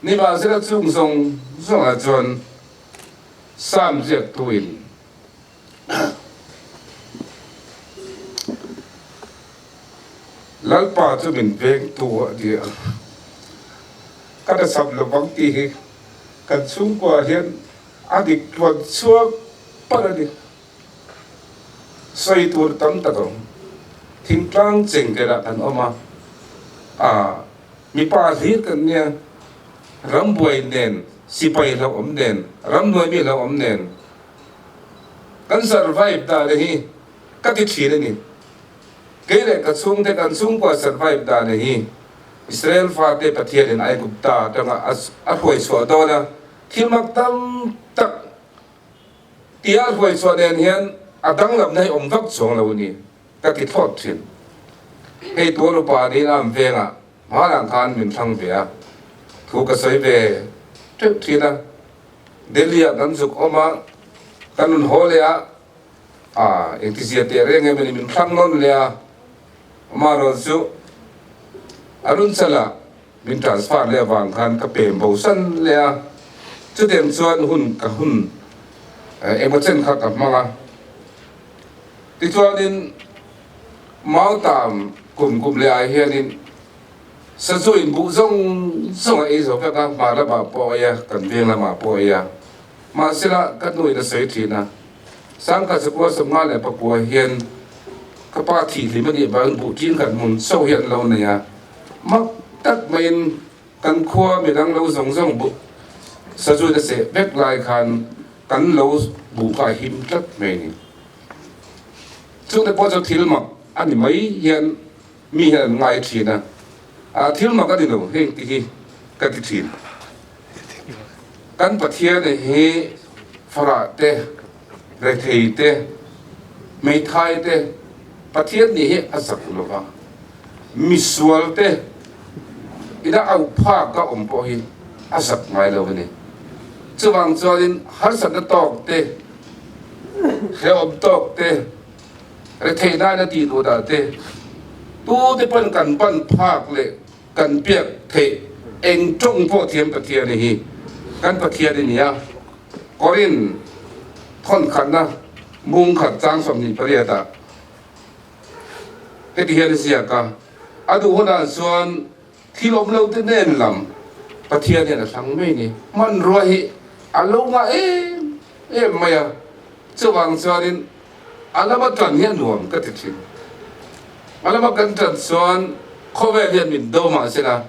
nimahsela chung zawng zawngah chuan Psalm ziaktuin Lalpa chu min vengtu a ni a, ka nasam lo vang tih hi kan chhungkua hian a dik tluan chhuak palh a ni. Sawi tur tam tak a awm. Thingtlang chengkerah kan awm a, ah mipa hlir kan nia, rambuai nen, sipai hlauhawm nen, ramhnuai mi hlauhawm nen, Kan survive dan hi ka ti thin a ni. Kei leh ka chhungte kan chhungkua survive dan hi Israel fate Pathianin Aigupta atanga a hruai chhuah dawn a, thil mak tam tak tia a hruai chhuah nen hian a danglamna hi awm vak chuang lo a ni ka ti thlawt thin. Hei tual upa niin a awm vengah hmanah khan min thlang ve a, thu ka sawi ve teuh thin a. Delhi ah kan zuk awm a, kan rawn haw leh a, ah engtizia teh reng em a ni min thlang nawn leh a, amaherawh chu a run chal ah min transfer leh avang khan ka pem bo san leh a, chutiang chuan hun ka hun engmaw chen kha ka hmang a, tichuanin Mautam kum kum leh ah hianin Sazu in buh zawng zawng a ei zo vek a, hmar lamah pawh a ei a, kan veng lamah pawh a ei a. Mahsela ka nu in a sawi thin a, Sangkhat chukua 59 hian ka pa thih hlim a nih vangin buh ṭin khat hmun chauh hi an lo nei a, mak tak maiin kan khua midang lo zawng zawng buh sazu in a seh vek lai khan kan lo buh kha a him tlat mai a ni. Chungte pawh chu thil mak a ni mai hian Mi hian an ngai thin a, a thil mak a ni lo heng ti hi ka ti thin. Kan Pathian hi farah te, rethei te, hmeithai te Pathian nih hi a zak lo va, misual te ina auh phak a awm pawh hi a zak ngai lo a ni. Chuvang chuanin harsatna tawk te, hrehawm tawk te, rethei nana tih duh dah te, tute pawn kan pan phak leh kan biak theih eng tawng pawh thiam Pathian hi kan Pathian i ni a. Korin thawn khatna mung khat chang 28 ah heti hian a ziak a, A duh hunah chuan thil awm lo te nen lam Pathian hian a thlang mai ni. Hmanrua hi a lo ngah em em mai a, chuvang chuanin A lama tan hi a nuam ka ti thin. A lama kan tan chuan khawvel hian min do mah se la,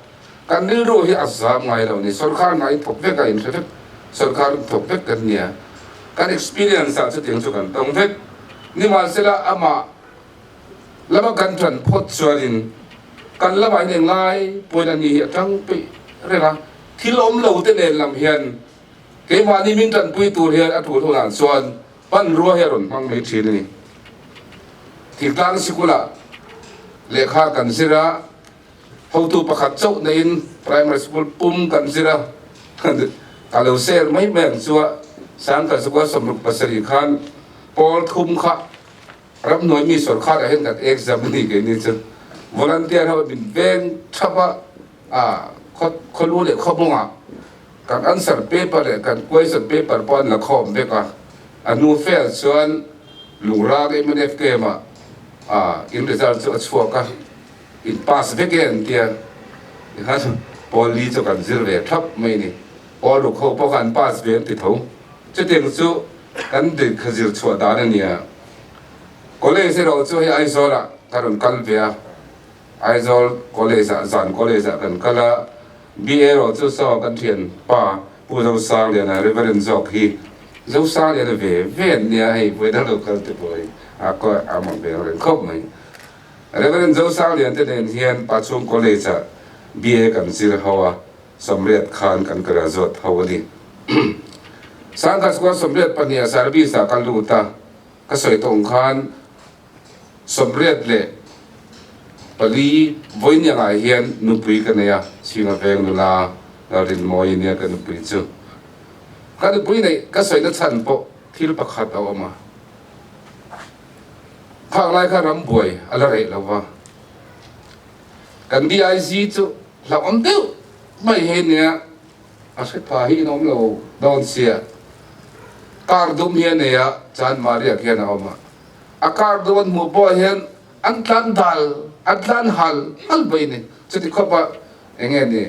kan rilru hi a zam ngai lo ni. Sorkar hna i thawk vek a, inhre vek, sorkar in thawk vek kan nia. Kan experience ah chutiang chu kan tawng vek. Nimahsela amah lama kan tan phawt chuanin kan lamah hian englai pawhin a ni hi a tang peih reng a. Thil awm lo te nen lam hian keimahni min tanpui tur hian a tul hunah chuan Hmanrua hi a rawn hmang mai thin a ni. Thingtlang sikulah lehkha kan zir a, hotu pakhat chauh neiin primary school pum kan zir a, ka lo share mai mai ang chu a, Sangkhat Sukua 67 khan pawl thum kha ramhnuai mi sawrkharah hian kan exam a ni keini chu. Volunteer ho min veng thap a, khawlu leh khawmawngah Kan answer paper leh kan question paper pawh an la khawm vek a, a hnu fel chuan Lungrang mnf camp ah in result chu a chhuak a, in pass vek e an tia, tikhan pawl li chu kan zir ve thlap mai a ni, pawl ruk ho pawh kha an pass ve an ti tho, chutiang chu kan lehkha zir chhuah dan a nia. College erawh chu hei Aizawl ah ka rawn kal ve a, Aizawl college ah zan college ah kan kal a, BA erawh chu saw kan thian pa Pu Zosangliana Reverend zawk hi Zosangliana ve ve an nia hei vawi dang lo kal te pawh hi a kaw a mawh ve reng khawp mai. Reverend Zosanglian te nen hian Pachhung College ah BA kan zir ho a, 80 khan kan graduate ho a ni. Sangkhat square 82 ah service ah ka lut a, ka sawi tawng khan 84 vawiin ah hian nupui ka nei a, Chhinga veng nula Lalrinmawii nia ka nupui chu. Ka nupui neih ka sawina chhan pawh thil pakhat a awm a, khang lai kha rambuai a la reh lo va, kan DIG chu hlauhawm deuh mai hi nia a hre pha hi in awm lo dawn sia, car dum hi a nei a, Chan Maria khian a awm a. A kar duh an hmuh pawh hian an tlan dal, an tlan hal hal mai a ni. Chuti khawp a eng nge ni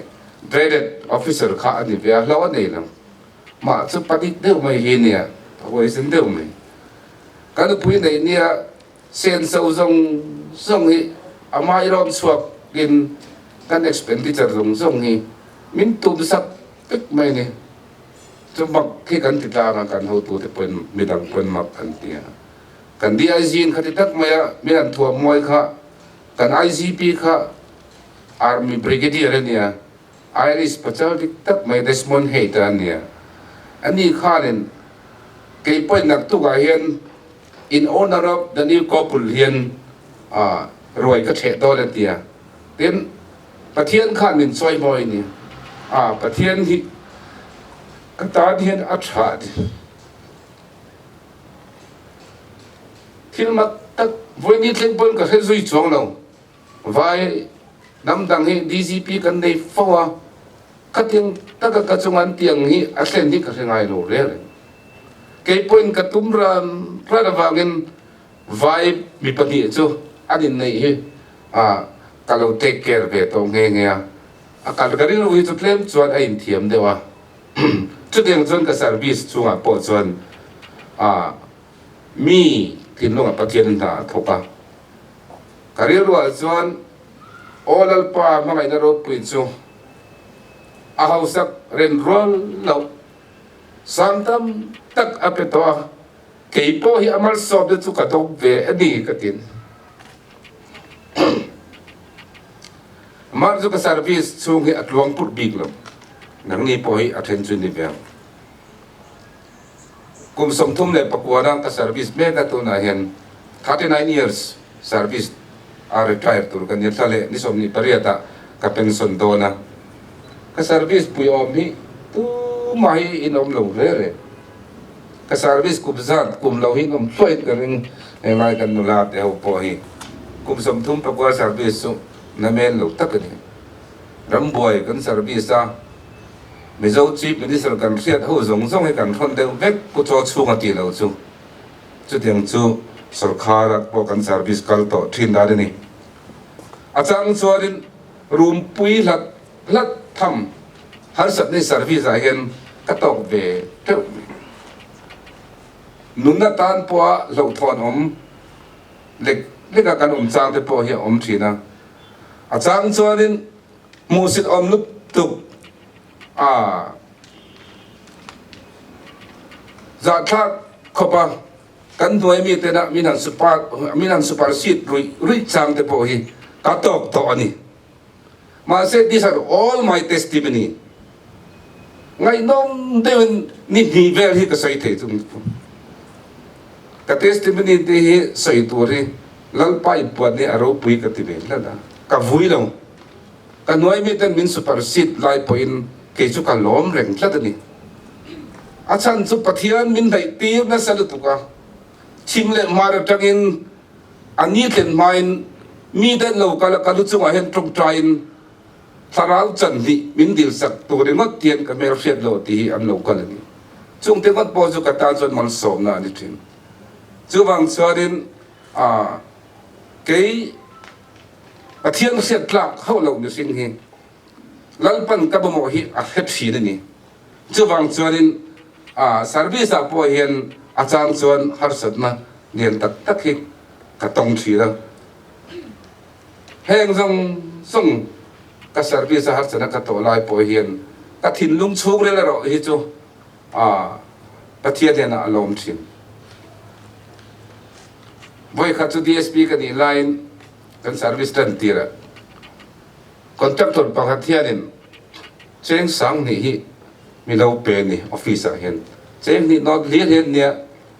dreaded officer kha a ni ve a, hlauh a nei lo. Mah chu panic deuh mai hi nia, a huaisen deuh mai. Ka nupui neih nia senso zawng zawng hi amah i rawn chhuak in kan expenditure zawng zawng hi min tum sak vek mai a ni. Chu mak khi kan ti tlang a, kan hotute pawhin midang pawhin mak an ti a. Kan DIG in khati tak mai a, min an thuam mawi kha, kan IGP kha Army Brigadier a nia, Irish pachal dik tak mai Desmond Haight a nia. Ani khanin kei pawhin naktukah hian in honor of the new couple hian ruai ka chheh dawn a ti a. Tin, Pathian khan min chawi mawi a ni. A, Pathian hi ka tan hian a tha a ti. Thil mak tak vawi ni thleng pawn ka hre zui chuang lo. Vai hnam dang hi DGP kan nei fo a, khatiang taka ka chunga an tiang hi a thlen hi ka hre ngai lo reng reng. Kei pawhin ka tum ran ran avangin Vai mi pahnih chu an inneih hi ka lo take care ve tawh nghe nghe a, a kal ka rilru hi chu tlem chuan a inthiam deuh a, chutiang chuan ka service chungah pawh chuan mi thinlungah Pathian hna a thawk a, ka rilruah chuan Aw Lalpa hmangaihna ropui chu a hausak ren rual loh sang tam tak a pe tawh a. Kei pawh hi a malsawmna chu ka dawng ve a ni ka tin. Mark chu ka service chhung hi a tluang put bik lo. Nangni pawh hi a then chu ni ve ang. Kum 39 na ka service mek a tunah hian 39 years service a retire tur ka nia thla leh ni 28 ah ka pension dawn a. Ka service pui awm hi tumah hi in awm lo hle reng. Ka service kum zat kum lo hi in awm hluahin ka ring henglai kan nula te ho pawh hi kum 39 service chu namen lo tak a ni. Rambuai kan service a, Mizo Chief Minister kan hriat ho zawng zawng hi kan hrawn deuh vek Pu Chaw chhunga tih loh chu. Chutiang chu sorkar ah pawh kan service kal tawh thin dan a ni. A chang chuanin rumpui hlat hlat tham harsatna service ah hian ka tawk ve teuh mai. Nunna tan pawha hlauhthawn awm lek leka kan awm chang te pawh hi a awm thin a. A chang chuanin hmuhsit awm lutuk a zahthlak khawp a, kan hnuai mi tena min han super min han super seat ruih ruih chang te pawh hi ka tawk tawh a ni. Mahse these are all my testimony. Ngaihnawm deuhin ni hnih vel hi ka sawi thei chung. Ka testimony te hi sawi tur hi Lalpa inpuan hi a ropui ka ti ve hlan a, ka vui lo. Ka hnuai miten min supersede lai pawhin kei chu ka lawm reng tlat a ni. A chhan chu Pathian min hnaih tir nasa lutuk a, chhim leh hmar atangin a ni thlen hmain miten lo kal a, ka lu chungah hian tawngtaiin thlarau chan hnih min dilsak tur ringawt hian ka hmelhriat lo tih hi an lo kal a ni. Chungte ngawt pawh chu ka tan chuan malsawmna a ni thin. Chuvang chuanin a kei Pathian hriat tlak hauh loh mihring hi Lalpan ka mamawh hi a hre thin a ni. Chuvang chuanin a service ah pawh hian a chang chuan harsatna lian tak tak hi ka tawng thin a. Heng zawng zawng ka service a harsatna ka tawh lai pawh hian ka thinlung chhungril erawh hi chu a Pathian hnenah a lawm thin. Vawikhat chu DSP ka nih laiin kan service tan tirah contractor pakhat hianin cheng 2000 hi mi lo pe ni office ah hian cheng hnih nawt hlir hian nia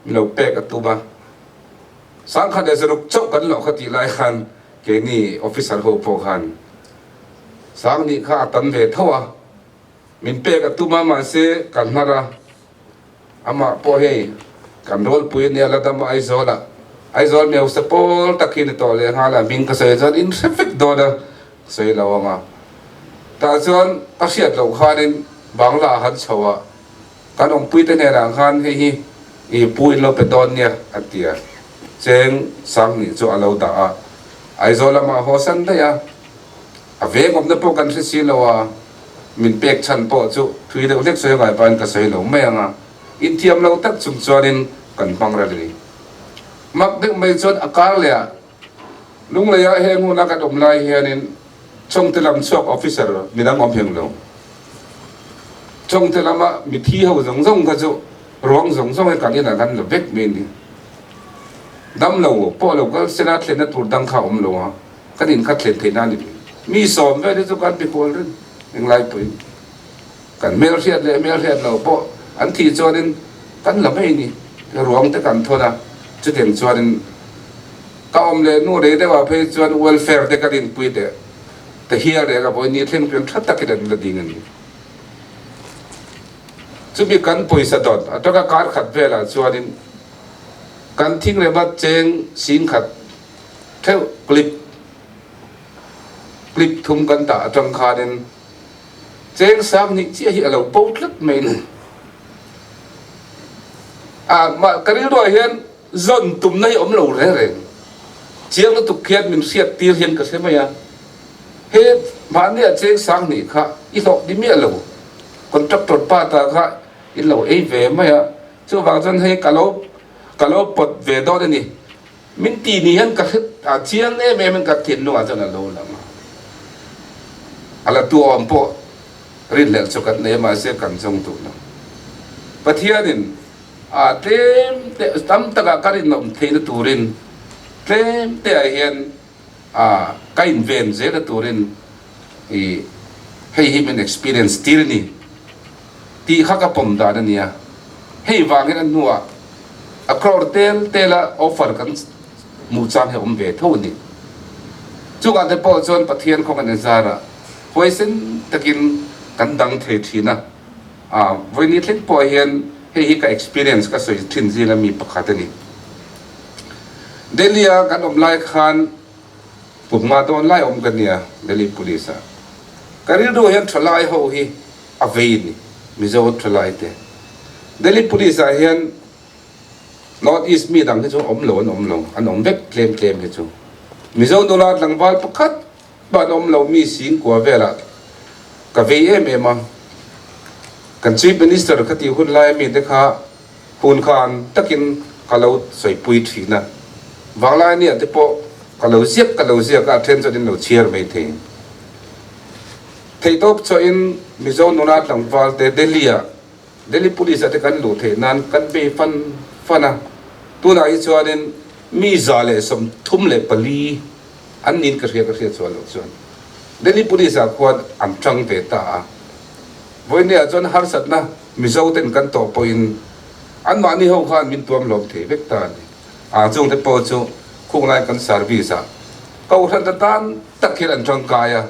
mi lo pek a tum a, 1600 chauh kan loh kha tih lai khan keini officer ho pawh khan 2000 kha a tam ve tho a. Min pek a tum a, mahse kan hnar a, amah pawh hei kan rawlpui a nia la dam a Aizawl ah, Aizawl mi hausa pawl tak hi ni tawh leh nghal a, hming ka sawi chuan in hre vek dawn a, ka sawi lo ang a. Tah chuan ka hriat loh khanin Bangla ah han chho a, kan awmpui te hnenah khan hei hi i pu in lo pe dawn nia a ti a, cheng 2000 chu a lo dah a, Aizawl lamah haw san daih a. A veng awmna pawh kan hre si lo a, min pek chhan pawh chu thui deuh hlek sawi ngai pahin ka sawi lo mai ang a, inthiam lo tak chung chuanin kan hmang rel a ni. Mak deuh mai chuan a kar leh ah Lungleiah heng huna kan awm lai hianin Chawngte lam chhuak officer midang awm heng lo. Chawngte lama mithi ho zawng zawng kha chu ruang zawng zawng hi kan inah kan la vek mai a ni. Dam lo pawh lo kal sela thlenna tur dang kha a awm lo a. Kan in kha thlen theihna a ni ve. Mi sawm vel hi chu kan ti kual reng englai pawhin. Kan hmelhriat leh hmelhriat lo pawh an thih chuanin kan la mai ni. Ruang te kan thawn a, chutiang chuanin ka awm leh nu rei deuhah phei chuan welfare te kan inpui leh ta hial reng a, vawi ni thleng pian tha takin an la ding a ni. Chumi kan pawisa dawt atanga kar khat velah chuanin kan thingrema cheng 10,000 theuh clip clip thum kan dah atang khanin cheng 2000 chiah hi a lo bo tlat mai ni. A mah ka rilruah hian zawn tumna hi awm lo reng reng. Chiang lutuk khian min hriat tir hian ka hre mai a. He mahnia cheng 2000 kha i hlawh ni miah lo. Contractor pa ta kha i lo ei ve mai a. Chuvang chuan hei ka lo ka lo pawt ve dawn a ni. Min ti ni hian ka hre a chiang em em in ka thinlungah chuan a lo lang a. A la tu awm pawh rinhlelh chu kan nei a mahse kan zawng duh lo. Pathianin a tlem te tam takah ka rinawm theihna turin tlem te ah hian a ka inven zelna turin i hei hi min experience tir a ni tih kha ka pawm dan a nia. Hei vangin a hnuah a crore tel tela offer kan hmuh chang hi a awm ve tho a ni. Chungah te pawh chuan Pathian khawng an inzarah huaisen takin kan dang thei thin a. A vawiini thleng pawh hian hei hi ka experience ka sawi thin zinga mi pakhat a ni. Delhi-a kan awm lai khan kum nga dawn lai awm ka nia Delhi Police-ah. Ka rilru hian thalai ho hi a vei a ni, Mizo thalai te. Delhi Police-ah hian North East mi dang hi chu awm lo an awm lo, an awm vek tlem tlem hi chu. Mizo nula tlangval pakhat Ban awm lo mi singkua velah ka vei em em a, kan Chief Minister ka tih hun laia mite kha hun khan takin ka lo sawipui thin a, vanglai nia te pawh ka lo ziak ka lo ziak a, a then chuan in lo chhiar mai thei. Theihtawp chawhin Mizo nula tlangval te Delhi-ah Delhi Police ah te kan luh theih nan kan bei fan fan a, tunah hi chuanin mi 134 an nin ka hria ka hriat chuan loh chuan Delhi Police ah khuan an tang ve ta a, vawiin ah chuan harsatna Mizo ten kan tawh pawhin anmahni ho khan min tuam hlawm thei vek ta a ni. A chungte pawh chu khunglai kan service ah kohhran atan tak hian an tangkai a,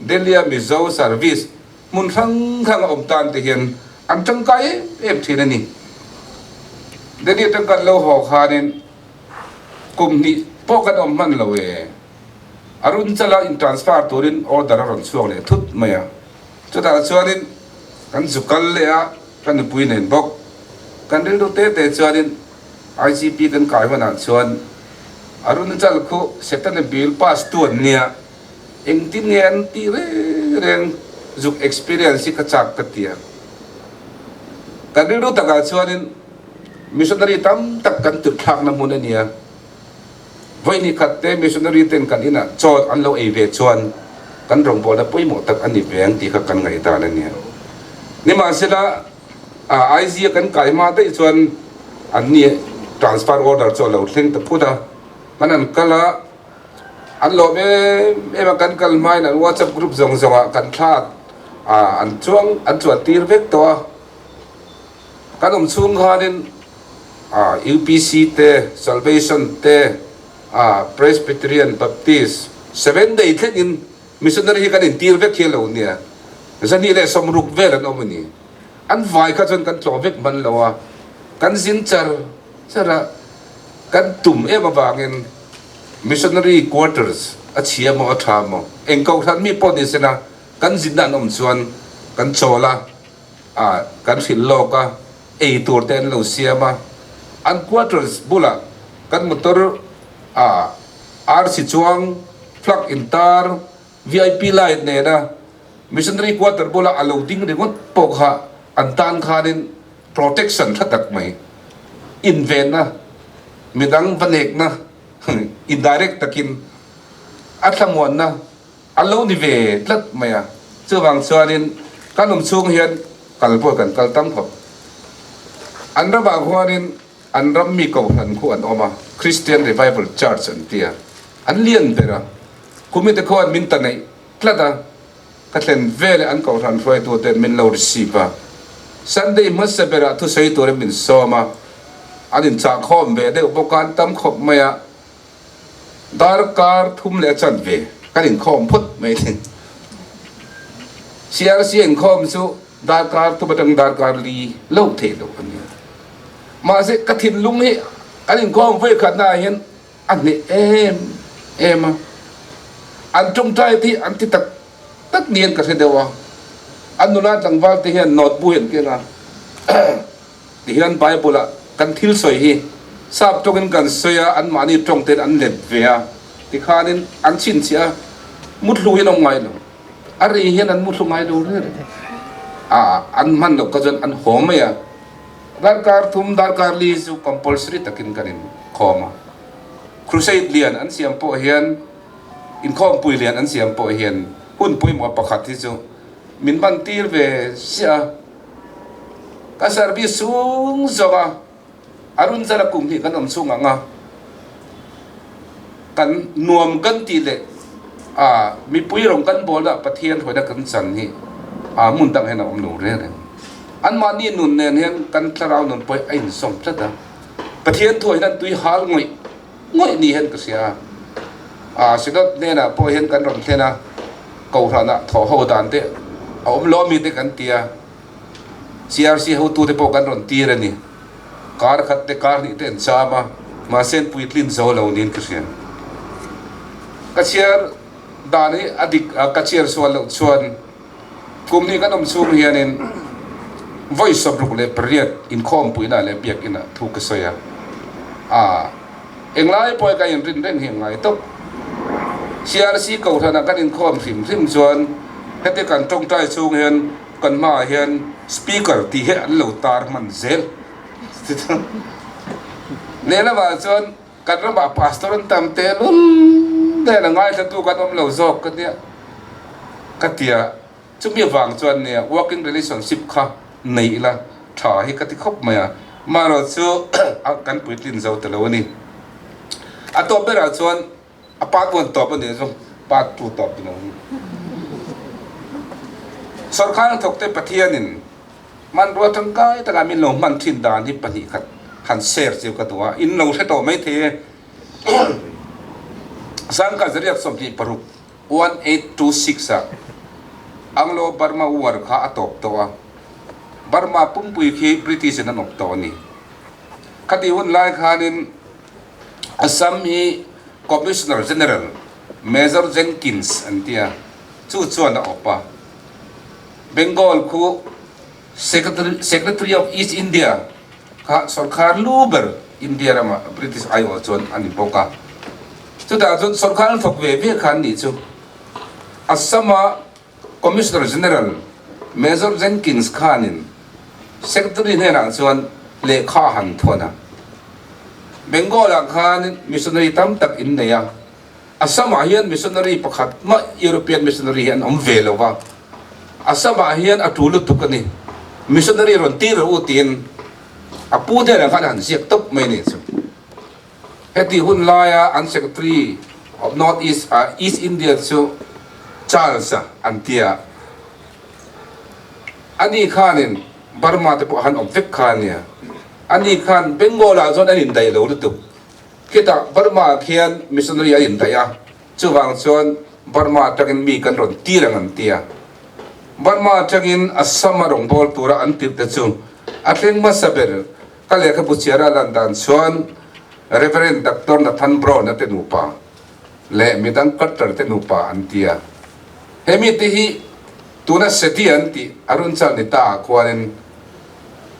Delhi a Mizo service Hmun hrang hrang a awm tan te hian an tangkai em em thin a ni. Delhi atang kan lo haw khanin kum hnih pawh kan awm hman lo e. Arunachala in transfer turin order a rawn chhuak leh thut mai a. Chutah chuanin kan zu kal leh a, ka nupui nen bawk. Kan rilru te te chuanin IGP kan kai hunah chuan Arunachal khu Setana bill pass tu an nia. Engtin nge an tih reng reng zuk experience hi ka chak ka ti a. Kan rilru takah chuanin missionary tam tak kan tirhthlakna hmun a nia. Vawi khat te missionary ten kan inah chaw an lo ei ve chuan kan rawngbawlna pawimawh tak a ni ve ang tih kha kan ngaihdan a nia. Nimahsela IG a kan kai hma daih chuan an ni transfer order chu a lo thleng ta phut a, kan han kal a. An lawm em em a, kan kal hmain an WhatsApp group zawng zawngah kan thla an chuang an chuan tir vek tawh a. Kan awm chhung khanin UPC te, Salvation te, Presbyterian, Baptist, Seventh Day thlengin missionary hi kan intir vek hi a lo nia. 260 vel an awm a ni. An vai kha chuan kan tlawh vek hman lo a, kan zin char char a, kan tum em avangin Missionary quarters a chhia maw a tha maw? Eng kohhran mi pawh ni sela kan zinna an awm chuan kan chawl a, ah kan hrilh lawk a, ei tur te an lo siam a, an quarters bulah kan motor ah arsi chuang, flag intar, vip light nena missionary quarter bula a lo ding ringawt pawh kha an tan khanin protection tha tak mai, invenna, midang va nekna indirect takin a thlamuanna a lo ni ve tlat mai a. Chuvang chuanin kan awm chhung hian kal pawh kan kal tam khawp. An ramah khuanin an ram mi kohhran khu an awm a, Christian Revival Church an ti a, an lian ber a. Kumite khuan min ta neih tlat a. Ka thlen veleh an kohhran hruaituten min lo receive a, Sunday hmasa berah thusawi turin min sawm a, an inchahkhawm ve deuh bawk a, an tam khawp mai a, darkar thum leh a chanve kan inkhawm phawt mai a ni. CRC inkhawm chu darkar thum atang darkar li lo theih loh a ni a, mahse ka thinlung hi kan inkhawm vawikhatna ah hian A hneh em em a, an tawngtai te hi an ti tak tak niin ka hre deuh a, an nula tlangval te hian note bu hi an keng a, tihian Bible ah kan thil sawi hi sap tawngin kan sawi a, anmahni tawng ten an let ve a, tikhanin an chhinchhiah a, muthlu hian a awm ngai lo, a rei hian an muthlu ngai lo reng reng a, an hman loh kha chuan an haw mai a. Darkar thum, darkar li chu compulsory takin kan inkhawm a. Crusade lian an siam pawh hian, inkhawmpui lian an siam pawh hian hun pawimawh pakhat hi chu min ban tir ve chiah a. Ka service chhung zawng a, Arunachala kum hnih kan awm chhung ang a, kan nuam kan tih leh a mipui rawng kan bawlna Pathian hruaina kan chan hi a hmun dang hian a awm lo reng reng. Anmahni nun nen hian kan thlarau nun pawh a inzawm tlat a. Pathian thuah hian an tui hal ngawih ngawih ni hian ka hria a. Aa Synod hnenah pawh hian kan rawn thlen a, Kohhranah thawh ho dan te a awm lo ami te kan ti a, CRC hotute pawh kan rawn tir a ni. Kar khat te kar hnih te an cham a, mahse an puitlin zo lo niin ka hria. Ka chhiar dan hi a dik a, ka chhiar sual loh chuan kum hnih kan awm chhung hianin vawi 68 inkhawmpuina leh biakinah thu ka sawi a. Aa, englai pawh ka inrin reng hi a ngai tawp. CRC Kohhranah kan inkhawm hrim hrim chuan heti kan tawngtai chhung hian kan hmaah hian speaker tih hi an lo tar hman zel. Lehlamah chuan kan ramah pastor an tam teh lul nen a ngaithlatu kan awm lo zawk ka nia ka tia. Chumi avang chuan nia working relationship kha nei ila tha hi ka ti khawp mai a, amaherawhchu kan puitlin zo ta lo a ni. A tawp berah chuan A part one tawp a nih chu part two tawp ni lo hi. Sorkar hnathawkte Pathianin hmanrua tangkai takah min lo hman thin dan hi 2 khat han share chiu ka duh a, in lo hre tawh mai thei e. Sangka 1826, 1826 ah Anglo-Burma War kha a tawp tawh a, Burma pumpui khi British in an awp tawh a ni. Khati hun lai khanin Assam hi Commissioner General Major Jenkins an ti a, chu chuan a awp a. Bengal khu Secretary of East India kha sorkar lu ber India rama British aiawh chuan a ni bawk a. Chutah chuan sorkar an thawk ve ve kha an nih chu. Assam-a Commissioner General Major Jenkins khanin Secretary hnenah chuan lehkha a han thawn a. Bengal-ah khan missionary tam tak in nei a, Assam-ah hian missionary pakhat mah European missionary hi an awm ve lo va, Assam-ah hian a tul lutuk a ni, missionary rawn tir rawh u tiin a pu hnenah khan a han ziak tawp mai a ni chu. Heti hun laia an Secretary of North East ah East India chu Charles-a an ti a, ani khanin Burma te pawh a han awm vek kha a nia. Ani khan Bengal-ah chuan an indaih lo lutuk. Khitah Burma-ah khian missionary an indaih a, chuvang chuan Burma atangin mi kan rawn tir ang an ti a. Burma atangin Assam-a rawngbâwl tura an tirh te chu a thleng hmasa ber. Ka lehkhabu chhiara lan dan chuan Rev. Doctor Nathan Brown-a te nupa leh midang Cutter te nupa an ti a. He mite hi tuna Seti an tih Arunchal ni ta ah khuanin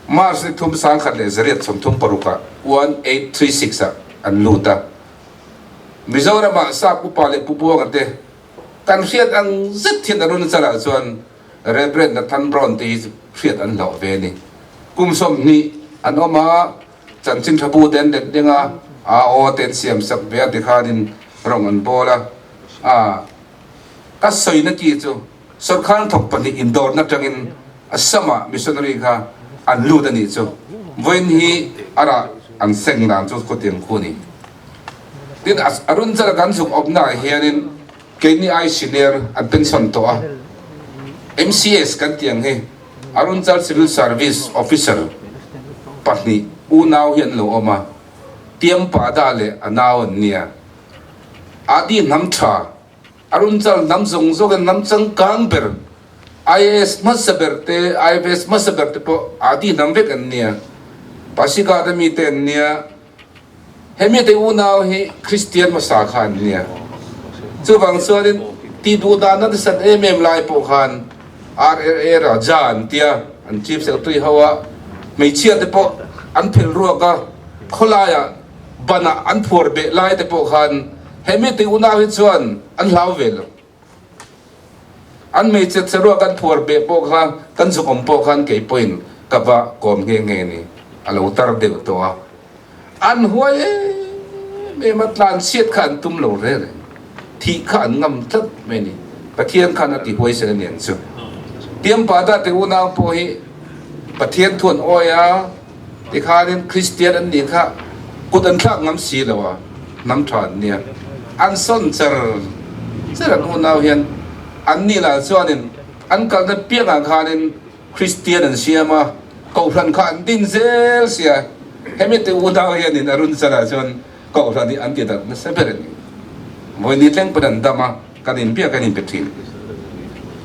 March ni 3136 ah, 1836 ah an lut a. Mizoramah Sap upa leh Pu Buanga te kan hriat ang zet hian Arunchal ah chuan Rev. Nathan Brown te hi hriat an hlauh ve a ni. Kum 20 an awm a, chanchin tha bu te an let deng a, aa aw te an siam sak ve a tikhanin rawng an bawl a. Aa ka sawi na ki chu sorkar thawk pahnih indawrna atangin Assam-ah missionary kha an lut a nih chu. Vawiin hi a rah an seng dan chu khawtiang khu a ni. Tin, Arunachal kan zuk awmnaah hianin Keini ai senior an pension tawh a, MCS kan tih ang hi Arunachal Civil Service Officer pahnih unau hi an lo awm a, Tiampada leh a nau an nia. Adi hnam tha, Arunachal hnam zawng zawng in hnam changkang ber, IAS hmasa ber te, IFS hmasa ber te pawh Adi hnam vek an nia. Pasighat a mite an nia. Hemi te unau hi Kristian hmasa kha an nia. Chuvang chuanin tih duh dan a nasat em em lai pawh khan RRA Raja an tia, an Chief Secretary ho a, hmeichhia te pawh an phelh ruak a, khawlaiah banah an phuar beh lai te pawh khan hemi te unau hi chuan an hlau ve lo. An hmeichhe chhe ruak an phuar beh pawh kha kan zuk awm pawh khan kei pawhin ka va kawm nghe nghe ni. A lo tar deuh tawh a. An huai em em a, tlan chhiat kha an tum lo reng reng. Thih kha an ngam tlat mai a ni. Pathian khan a ti huaisen a ni ang chu. Tiampada te unau pawh hi Pathian thu an awi a, tikhanin Kristian an nih kha kut an thlak ngam si lo a, hnam tha an nia. An sawn char char an unau hian an ni lah chuanin an kalna piangah khanin. Kristian an siam a, Kohhran kha an din zel sia. Hemi te unau hianin Arun Chala chuan Kohhran hi an ti darh nasa ber a ni. Vawi ni tleng pawn an dam a, kan inbiak a inpe thin.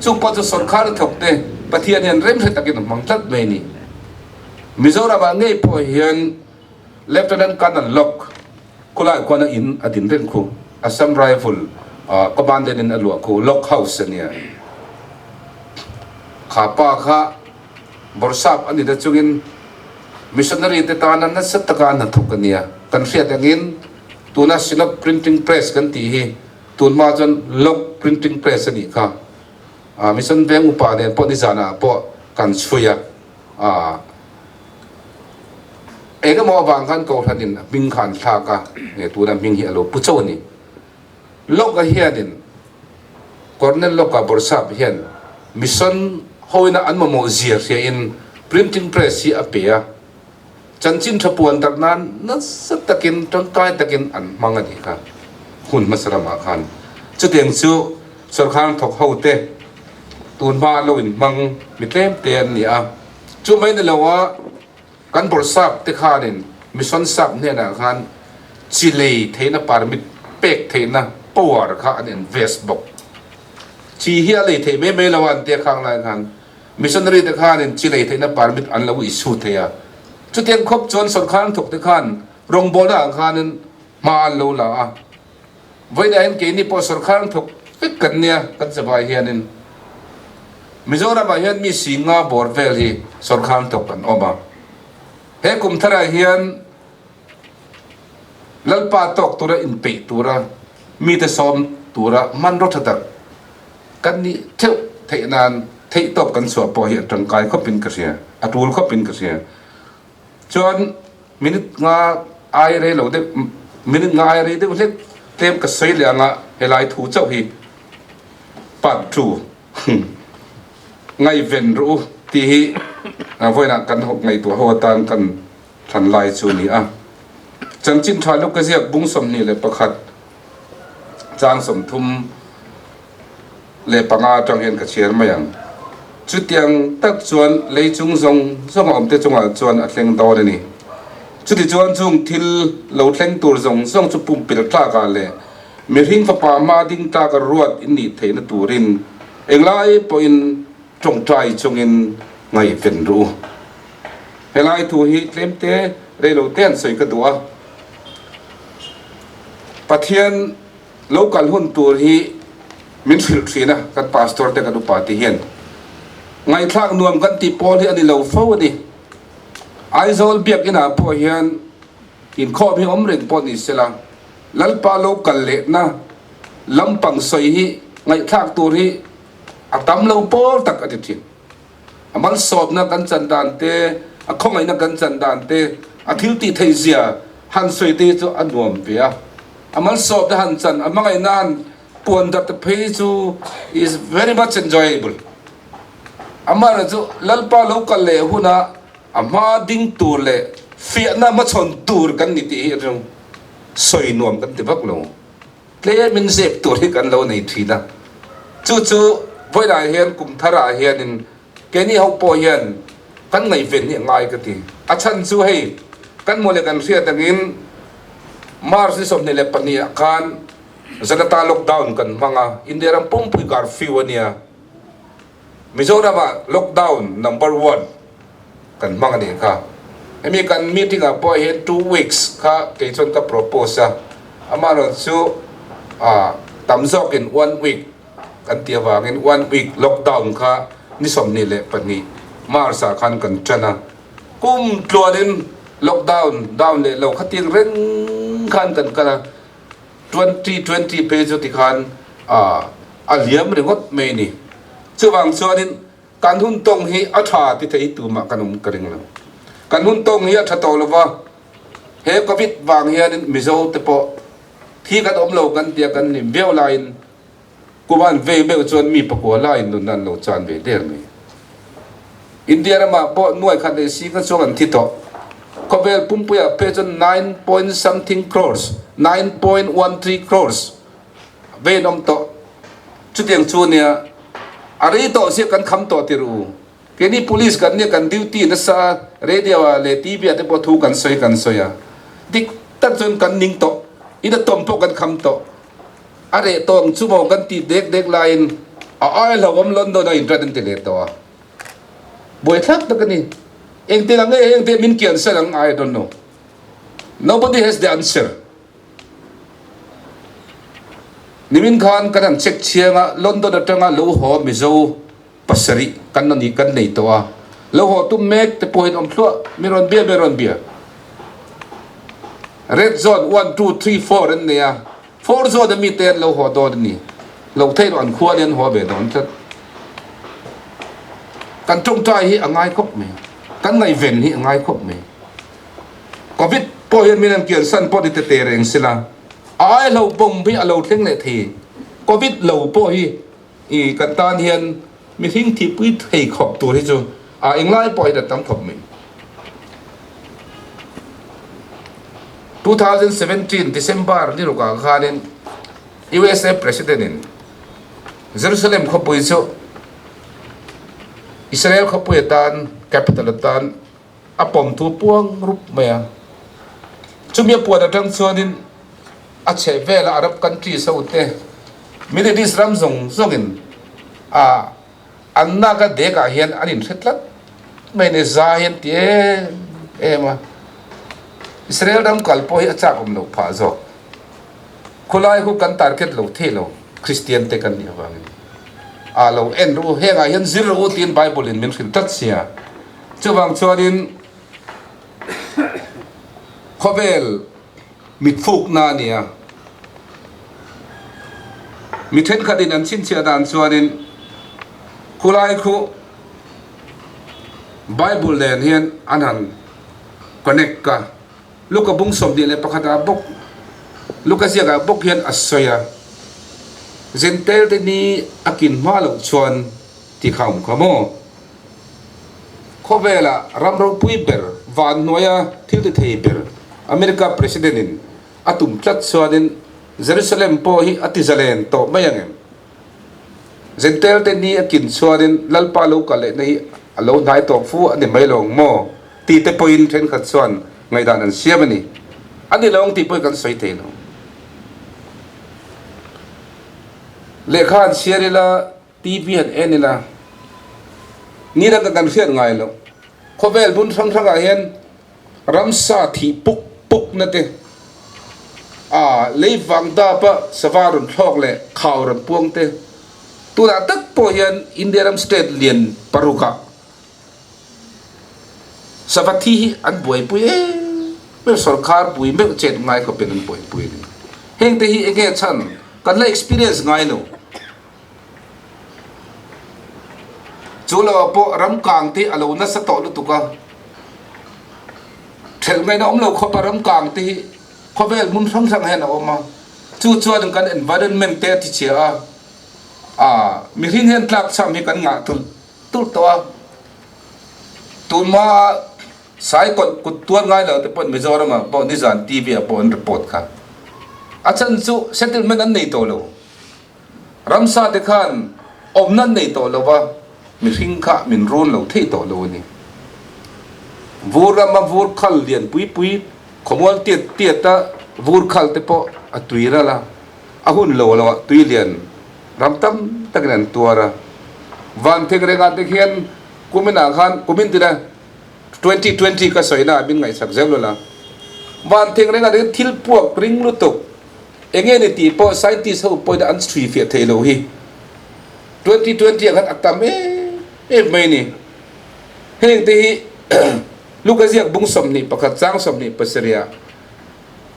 Chung pawh chu sorkar thawk te Pathian hian remhre takin a hmang tlat mai a ni. Mizoramah ngei pawh hian Lieutenant Colonel Locke khulai khuan a in a din reng khu, Assam Rifle Commandant in a luah khu Locke House a nia. Kha pa kha Bawrhsap a ni na chungin missionary te tana nasa taka a hnathawk a nia. Kan hriat angin tuna Synod Printing Press kan tih hi tunhma chuan Locke Printing Press a nih kha. Mission Veng upa nen pawh nizanah pawh kan chhui a. Eng emaw avang khan Kohhranin a hming kha an thlak a, nge tuna hming hi a lo pu chauh a ni. Locke-a hianin Colonel Locke-a Bawrhsap hian mission hoina an mamawh zia hriain printing press hi a pe a, chanchin tha puan darh nan nasa takin tangkai takin an hmang a nih kha hun hmasa ramah khan. Chutiang chu sorkar thawk hote tun hma an lo inhmang mi tlem te an ni a, chu mai ni lo a kan Bawrhsap te khanin mission sap hnenah khan chi lei theihna permit pek theihna power kha an invest bawk. Chi hi a lei theih mai mai lo a an tia khang lai khan missionary te khanin chi lei theihna permit an lo issue thei a. Chutiang khawp chuan sorkar an thawk te khan rawngbawlna ah khanin hma an lo la a. Vawiinah hian keini pawh sorkar an thawk vek kan nia kan zavai hianin Mizoramah hian mi singa bawr vel hi sorkar an thawk kan awm a. He kum tharah hian Lalpa tawk tura inpeih tura mite sawm tura hmanraw tha tak kan nih theuh theih nan theihtawp kan chhuah pawh hi a tangkai khawpin ka hria, a tul khawpin ka hria. Chuan minute nga ai rei lo deuh, minute nga ai rei deuh hlek tlem ka sawi leh anga helai thu chauh hi part 2. Ngaihven rawh u tih hi vawiinah kan ngaihtuah ho atan kan thlan lai chu a ni a. Chanchin tha Luka ziak bung 21 chang 35 atang hian ka chhiar mai ang. Chutiang tak chuan lei chung zawng zawng a awmte chungah chuan a thleng dawn a ni. Chutichuan chung thil lo thleng tur zawng zawng chu pumpelh tlakah leh Mihring fapa hma ding tlaka ruat in nih theihna turin englai pawhin tawngtai chungin ngaihven ru. Helai thu hi tlemte reilote an sawi ka duh a. Pathian lo kal hun tur hi min hrilh thin a, kan pastor te kan upa te hian ngaihthlak nuam kan tih pawl hi a ni lo fo a ni. Aizawl biakinah pawh hian inkhawm hi awm reng pawh ni sela, Lalpa lo kal lehna lampang sawi hi ngaihthlak tur hi a tam lo pawl tak a ti thin. A malsawmna kan chan dan te, a khawngaihna kan chan dan te, a thil tih theih zia han sawi te hi chu a nuam ve a. A malsawmna han chan, a hmangaihna han puan darh te phei chu is very much enjoyable. Amaherawhchu chu Lalpa lo kal leh huna a hma ding tur leh fiahna hmachhawn tur kan ni tih hi a ṭang. Sawi nuam kan ti vak lo. Tlemin zep tur hi kan lo nei thin a. Chu chu vawilah hian kum tharah hianin keini ho pawh hian kan ngaihven hi a ngai ka ti. A chhan chu hei kan hmuh leh kan hriat angin March ni 22 ah khan Janata lockdown kan hmang a, India ram pumpui curfew a nia. Mizoramah lockdown number one kan hmang a nih kha. Hemi kan meeting ah pawh hian 2 weeks kha kei chuan ka propose a, amaherawh chu tam zawkin one week kan tih avangin one week lockdown kha ni 22 March ah khan kan tan a, kum tluanin lockdown down leh lo khatin reng khan kan kal a, 2020 phei chu tikhan a liam ringawt mai a ni. Chuvang chuanin kan hun tawng hi a tha ti thei tumah kan awm ka ring lo. Kan hun tawng hi a tha tawh lova, he Covid vang hianin Mizo te pawh thi kan awm lo kan tia kan hlim viau laiin Kuman vei meuh chuan mi pakua laiin nunna an lo chan ve der mai. India ramah pawh nuai khat leh si ka chuang an thi tawh. Khawvel pumpuiah phei chuan nine point something crores, 9.13 crores, vei an awm tawh. Chutiang chu nia, a rei tawh sia kan kham tawh tir u. Keini police kan nia kan duty nasa a, radio ah leh TV ah te pawh thu kan sawi kan sawi a. Dik tak chuan kan ning tawh, in a tawm pawh kan kham tawh. A reh tawh ang chu maw kan tih dek dek laiin a ai hlauhawm London a inrat an ti leh tawh a. Buaithlak tak a ni. Engtin ang nge heng te min kian san ang I don't know. Nobody has the answer. Nimin khan kan han check chiang a, London atanga lo haw Mizo pasarih kan la ni kan nei tawh a, lo haw tum mek te pawhin awm thluah, mi rawn bia mi rawn bia. Red zone one two three four an nei a, four zone a mi te an lo haw dawn a ni, lo theih loh an khua nen an haw ve dawn tlat. Kan tawngtai hi a ngai khawp mai, kan ngaihven hi a ngai khawp mai. Covid pawh hian min an kiansan pawh ni te te reng sila, a ai hlo bawm hi a lo thleng leh thei. Covid lo pawh hi i kan tan hian mihring thihpui thei khawp tur hi chu a englai pawh hian a tam khawp mai. 2017 December ni rukah khanin USA President in Jerusalem khawpui chu Israel khawpui atan capital atan a pawm thu puang rup mai a. Chumi a puan atang chuanin a chheh vela Arab countries ho te, Middle East ram zawng zawngin a an naka dekah hian an inhre tlat mai ni za hi an ti em em a. Israel ram kal pawh hi a chak awm loh phah zawk. Khulai khu kan target lo thei lo, Kristian te kan nih avangin. A lo en ru, hengah hian zir ru tiin Bible in min hrilh tlat sia. Chuvang chuanin khawvel mitfukna a ni a, mi thenkhatin an chhinchhiah dan chuanin khulai khu Bible nen hian an han connect a, Luka bung 21 ah bawk Luka ziakah bawk hian a sawi a, Jentail te ni a kin hma loh chuan ti kha awm kha maw? Khawvela ram ropui ber, van hnuaia thil ti thei ber America President in a tum tlat chuanin Jerusalem pawh hi a ti zalen tawh mai ang em? Jentail te ni a kin chuanin Lalpa lo kal lehna hi a lo hnai tawh fu a ni mai lo ang maw? tih te pawhin thenkhat chuan ngaihdan an siam a ni. A ni lo ang tih pawhin kan sawi thei lo. Lehkha an chhiar ila. TV han en ila, ni dang kan hriat ngai loh. Khawvel hmun hrang hrangah hian ramsa thih puk puk na te, a lei vang dapa sava rawn thlawk leh khau rawn puang te, tunah tak pawh hian India ram state lian parukah sava thi hi an buaipui em em, sorkar pui meuh chet ngai khawpin an buaipui a ni. Hengte hi enge chhan kan la experience ngai lo. Chu lo ah pawh ram kang te a lo nasa tawh lutuk a, thelh ngaihna awm lo khawpa ram kang te hi khawvel hmun hrang hrang hian a awm a, chu chuan kan environment te a ti chhia a, ah mihring hian tlak cham hi kan ngah tulh tulh tawh a, tunhma sai kawlh kut tuar ngai lo te pawh Mizoram ah pawh nizan TV ah pawh an report kha, a chhan chu settlement an nei tawh lo. Ramsa te khan awmna an nei tawh lo va, mihring kha min run lo thei tawh lo a ni. Vur rama vur khal lian pui pui, khawmual tiat tiata vur khal te pawh a tui ral a, a hun lo lo ah tui lian ram tam takin an tuar a. Van theng rengah te khian kuminah khan, kumin tina 2020 ka sawina ah min ngaihsak zeuh lo la, van theng rengah te khian thil puak ring lutuk, Enge ni tih pawh scientist ho pawhin an chhui fiah thei lo hi. 2020 ah khan a tam em em mai ni. Heng te hi Luka ziak bung 21 chang 27 ah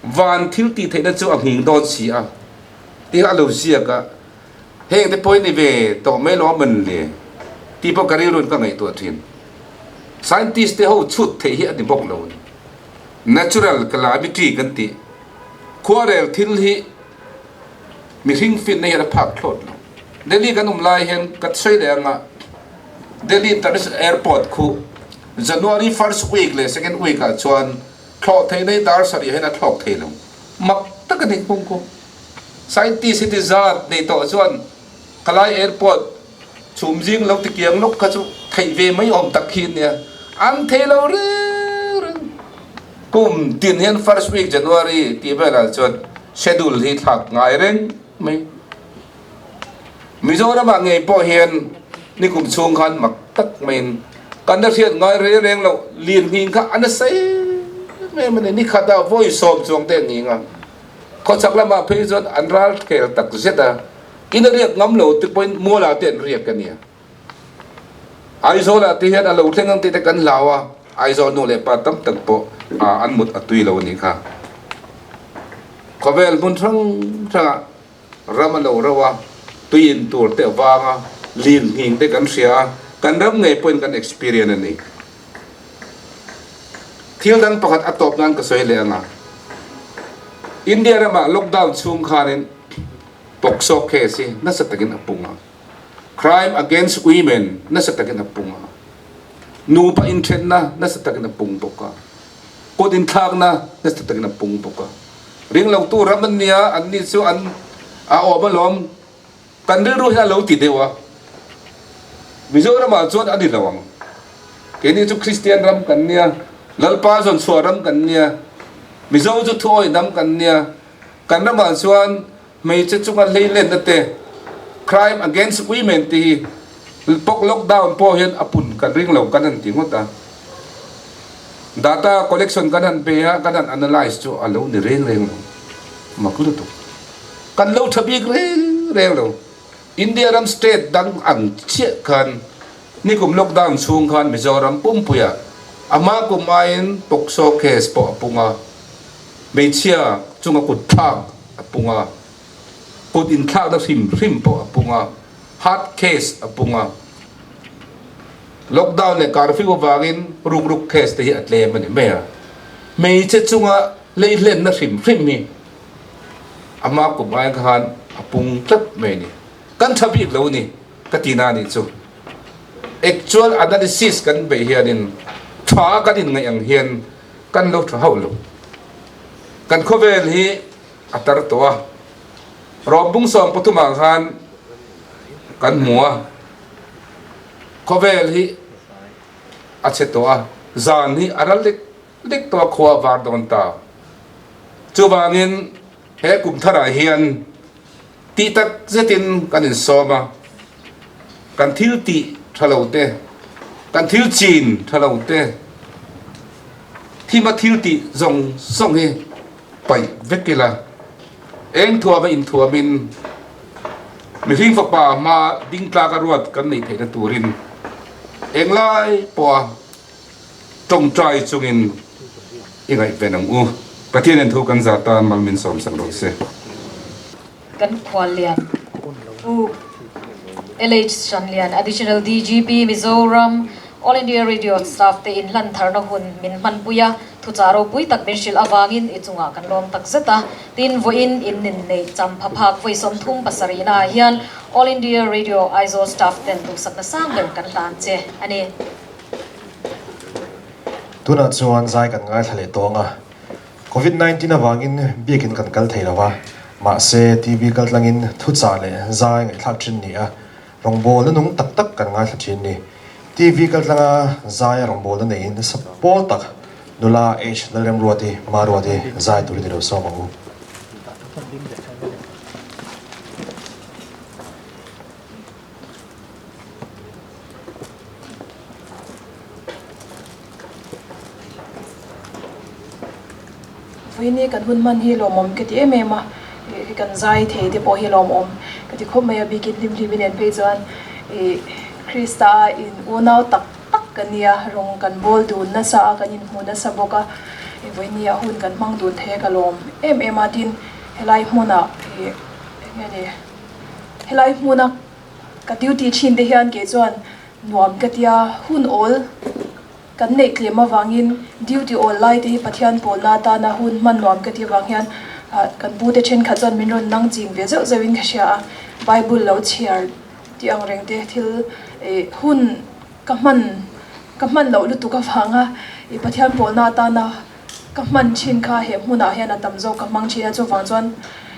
van thil tih theihna chu a nghing dawn si a tih a lo ziak a. Heng te pawhin ni ve tawh mai lo a man le tih pawh ka rilruin ka ngaihtuah thin. Scientist te ho chhut theih hi a ni bawk lo. Natural calamity kan tih. Khuarel thil hi mihring finna hian a phak thlawt lo. Delhi kan awm lai hian ka sawi leh anga Delhi International Airport khu January first week leh second week ah chuan thlawh theihna hi dar sarih hian a thlawk thei lo. Mak tak a ni kung khu. Scientist heti zat nei tawh chuan khalai airport. Chhum zing lo tikiang lawk kha chu theih ve mai awm tak khi ania. An thei lo reng reng. Kum tin hian first week January tih velah chuan schedule hi thlak ngai reng mai. Mizoramah ngei pawh hian nikum chhung khan mak tak maiin kan la hriat ngai reng reng loh lirnghing kha a nasa em em a ni. Nikhatah vawi sawm chuang te an nghing a. Khawchhak lamah phei chuan an ral khel tak zet a. In a riak ngam lo te pawhin mualah te an riak a nia. Aizawlah te hian a lo thleng ang tih te kan hlau a, Aizawl nu leh pa tam tak pawh an mut a tui lo a nih kha. Khawvel hmun hrang hrangah ram a lo rauh a, tui in tur te a vang a, lin nghing te kan hria a, kan ram ngei pawhin kan experience a ni. Thil dang pakhat a tawp nan ka sawi leh ang a, India ramah lockdown chhung khanin POCSO case hi nasa takin a pung a, crime against women nasa takin a pung a, nupa inthenna nasa takin a pung bawk a, kut inthlakna nasa takin a pung bawk a. Ringlotu ram an nia, anni chu an a awm alawm, kan rilru hian a lo ti deuh a, Mizoramah chuan a ni lo ang. Keini chu Kristian ram kan nia, Lalpa zawn chhuah ram kan nia, Mizo chu thuawih hnam kan nia, Kan ramah chuan hmeichhe chunga hleilenna te, crime against women te hi pawk lockdown pawh hian a pun kan ring lo kan han ti ngawt a. Data collection kan han pe a, kan han analyse chu a lo ni reng reng lo. Mak lutuk. Kan lo tha bik reng reng lo. India ram state dang ang chiah khan nikum lockdown chhung khan Mizoram pumpuiah a hma kum aiin POCSO case pawh a pung a. Hmeichhia chunga kut thlak a pung a, kut inthlakna hrim hrim pawh a pung a, heart case a pung a. Lockdown leh curfew avangin rukruk case te hi a tlem a ni mai a. Hmeichhe chunga leihlenna hrim hrim hi a hma kum ai khan a pung tlat mai a ni. Kan tha bik lo a ni ka ti na nih chu. Actual analysis kan beih hianin tha kan inngaih ang hian Kan lo tha hauh lo. Kan khawvel hi a tar tawh a, Rawmbung 13 ah khan kan hmu a, khawvel hi a chhe tawh a, zan hi a ral lek lek tawh a, khua a var dawn ta. Chuvangin he kum tharah hian tih tak zetin kan insawm a, kan thil tih tha lo te, kan thil chin tha lo te, thima thil tih zawng zawng hi paih vek ila, eng thuama inthuamin mihring fapa hma ding tlaka ruat kan neih theihna turin englai pawha tawngtai chungin i ngaihven ang u. Pathianin thu kan zah tan mal min sawmsak rawh se. Kan khuallian Pu LH Hranlian, Additional DGP, Mizoram, All India Radio staff te in hlan tharna hun min hmanpui a, thuchah ropui tak min hrilh avangin i chungah kan lawm tak zet a. Tin, vawiin in nin neih champha phak vawi 37 naah hian All India Radio Aizawl staff ten duhsakna sang ber kan hlan che a ni. Tunah chuan zai kan ngaithla leh tawng a, Covid 19 avangin biakin kan kal thei lo va, mahse TV kaltlangin thuchah leh zai ngaihthlak thin ni a, rawngbawlna nung tak tak kan ngaithla thin ni. TV kaltlanga zaia rawngbawlna neiin nasa pawl tak nula H Lalremruati, Maruati zai turin i lo sawm ang u. Vawiin kan hun hman hi lawmawm ka ti em em a, ih kan zai thei te pawh hi lawmawm ka ti khawp mai a, bikin hlim hlim in en phei chuan ih Krista a in unau tak tak ka nia, rawng kan bawl dun nasa a, kan inhmu nasa bawk a, ih vawiin a hun kan hmang dun thei a ka lawm em em a, tin helai hmunah ih eng nge ni helai hmuna ka duty thin te hian kei chuan Nuam ka tia, hun awl kan neih tlem avangin duty awl lai te hi Pathian pawlna atana hun hman nuam ka tih avang hian kan pu te thenkhat chuan min rawn nang ching ve zeuh zeuhin ka hria a, Bible lo chhiar tih ang reng te thil hun ka hman ka hman loh lutuk avanga Pathian pawlna atana ka hman thin kha he hmunah hian a tam zawk ka hmang thin a, chuvang chuan.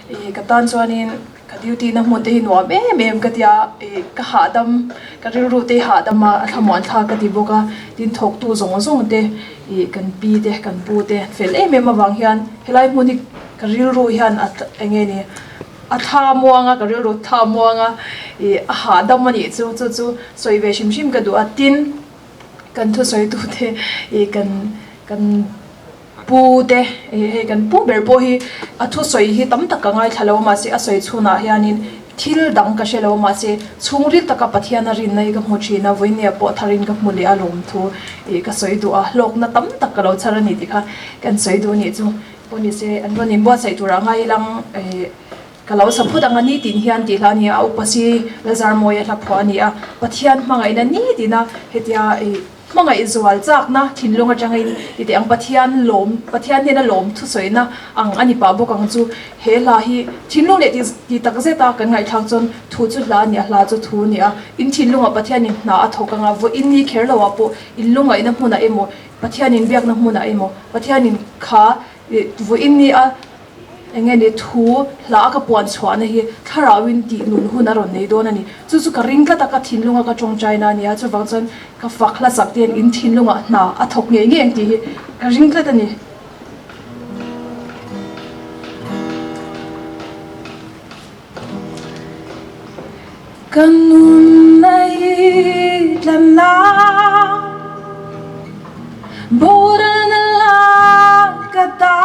Ih ka tan chuanin ka duty na hmun te hi nuam em em ka tia ih ka hahdam ka rilru te hi hahdam a a thlamuan thlak ka ti bawk a tin thawktu zawng zawng te ih kan pi te kan pu te fel em em avang hian helai hmun hi ka rilru hian a eng nge ni a thla muang a ka rilru thla muang a ih a hahdam a nih chu chu chu sawi ve hrim hrim ka duh a tin kan thusawi tu te ih kan kan. Pu te, hei kan pu ber pawh hi a thusawi hi tam tak ka ngaithla lo mahse a sawi chhunah hianin thil dang ka hre lo mahse chhungril taka Pathian a rinna hi ka hmu thin a, vawinia pawh tharin ka hmu leh a lawmthu ih ka sawi duh a, hlawkna tam tak ka lo chhar a ni tih kha kan sawi duh a nih chu. Pawh ni se an rawn inbuatsaih turah ngailang ih ka lo sa phut ang a nitin hian tih hla a ni a, a upa si Lazarmawia hla phuah a ni a, Pathian hmangaihna nitina hetia ih. Hmangaih zual chakna thinlung atangin ti teh ang Pathian lawm Pathian hnena lawm thusawina ang a ni pah bawk ang chu. He hla hi thinlung leh ti ti tak zeta kan ngaihthlak chuan thu chu hla a ni a, hla chu thu a ni a. In thinlungah Pathianin hna a thawk anga vawiin ni kher loah pawh in lungaihna hmunah emaw Pathianin biakna hmunah emaw Pathianin kha vawiin ni a Eng nge ni thu hla a ka puan chhuahna hi thlarauin tih nun hun a rawn nei dawn a ni. Chu chu ka ring tlat a, ka thinlunga ka tawngtaina a ni a, chuvang chuan ka fak hla chak te hian in thinlungah hna a thawk ngei ngei ang tih hi ka ring tlat a ni. Ka nun a i tlan la, Boralna la ka ta.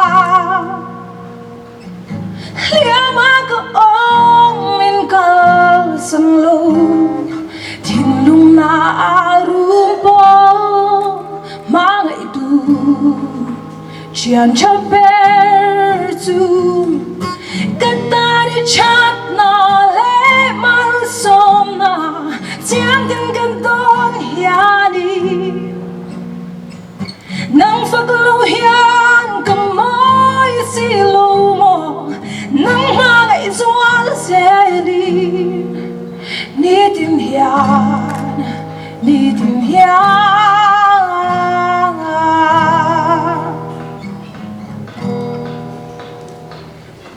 Hliama ka awm min kalsan lo, Thinlung na a rum pawh hmangaihtu Thian tha ber chu ka tan i thatna leh malsawmna chiang tin kan tawn hianin Nang fak lo hian ka mawi si lo maw Nang hmangaih zual zelin Nitin hian Nitin hian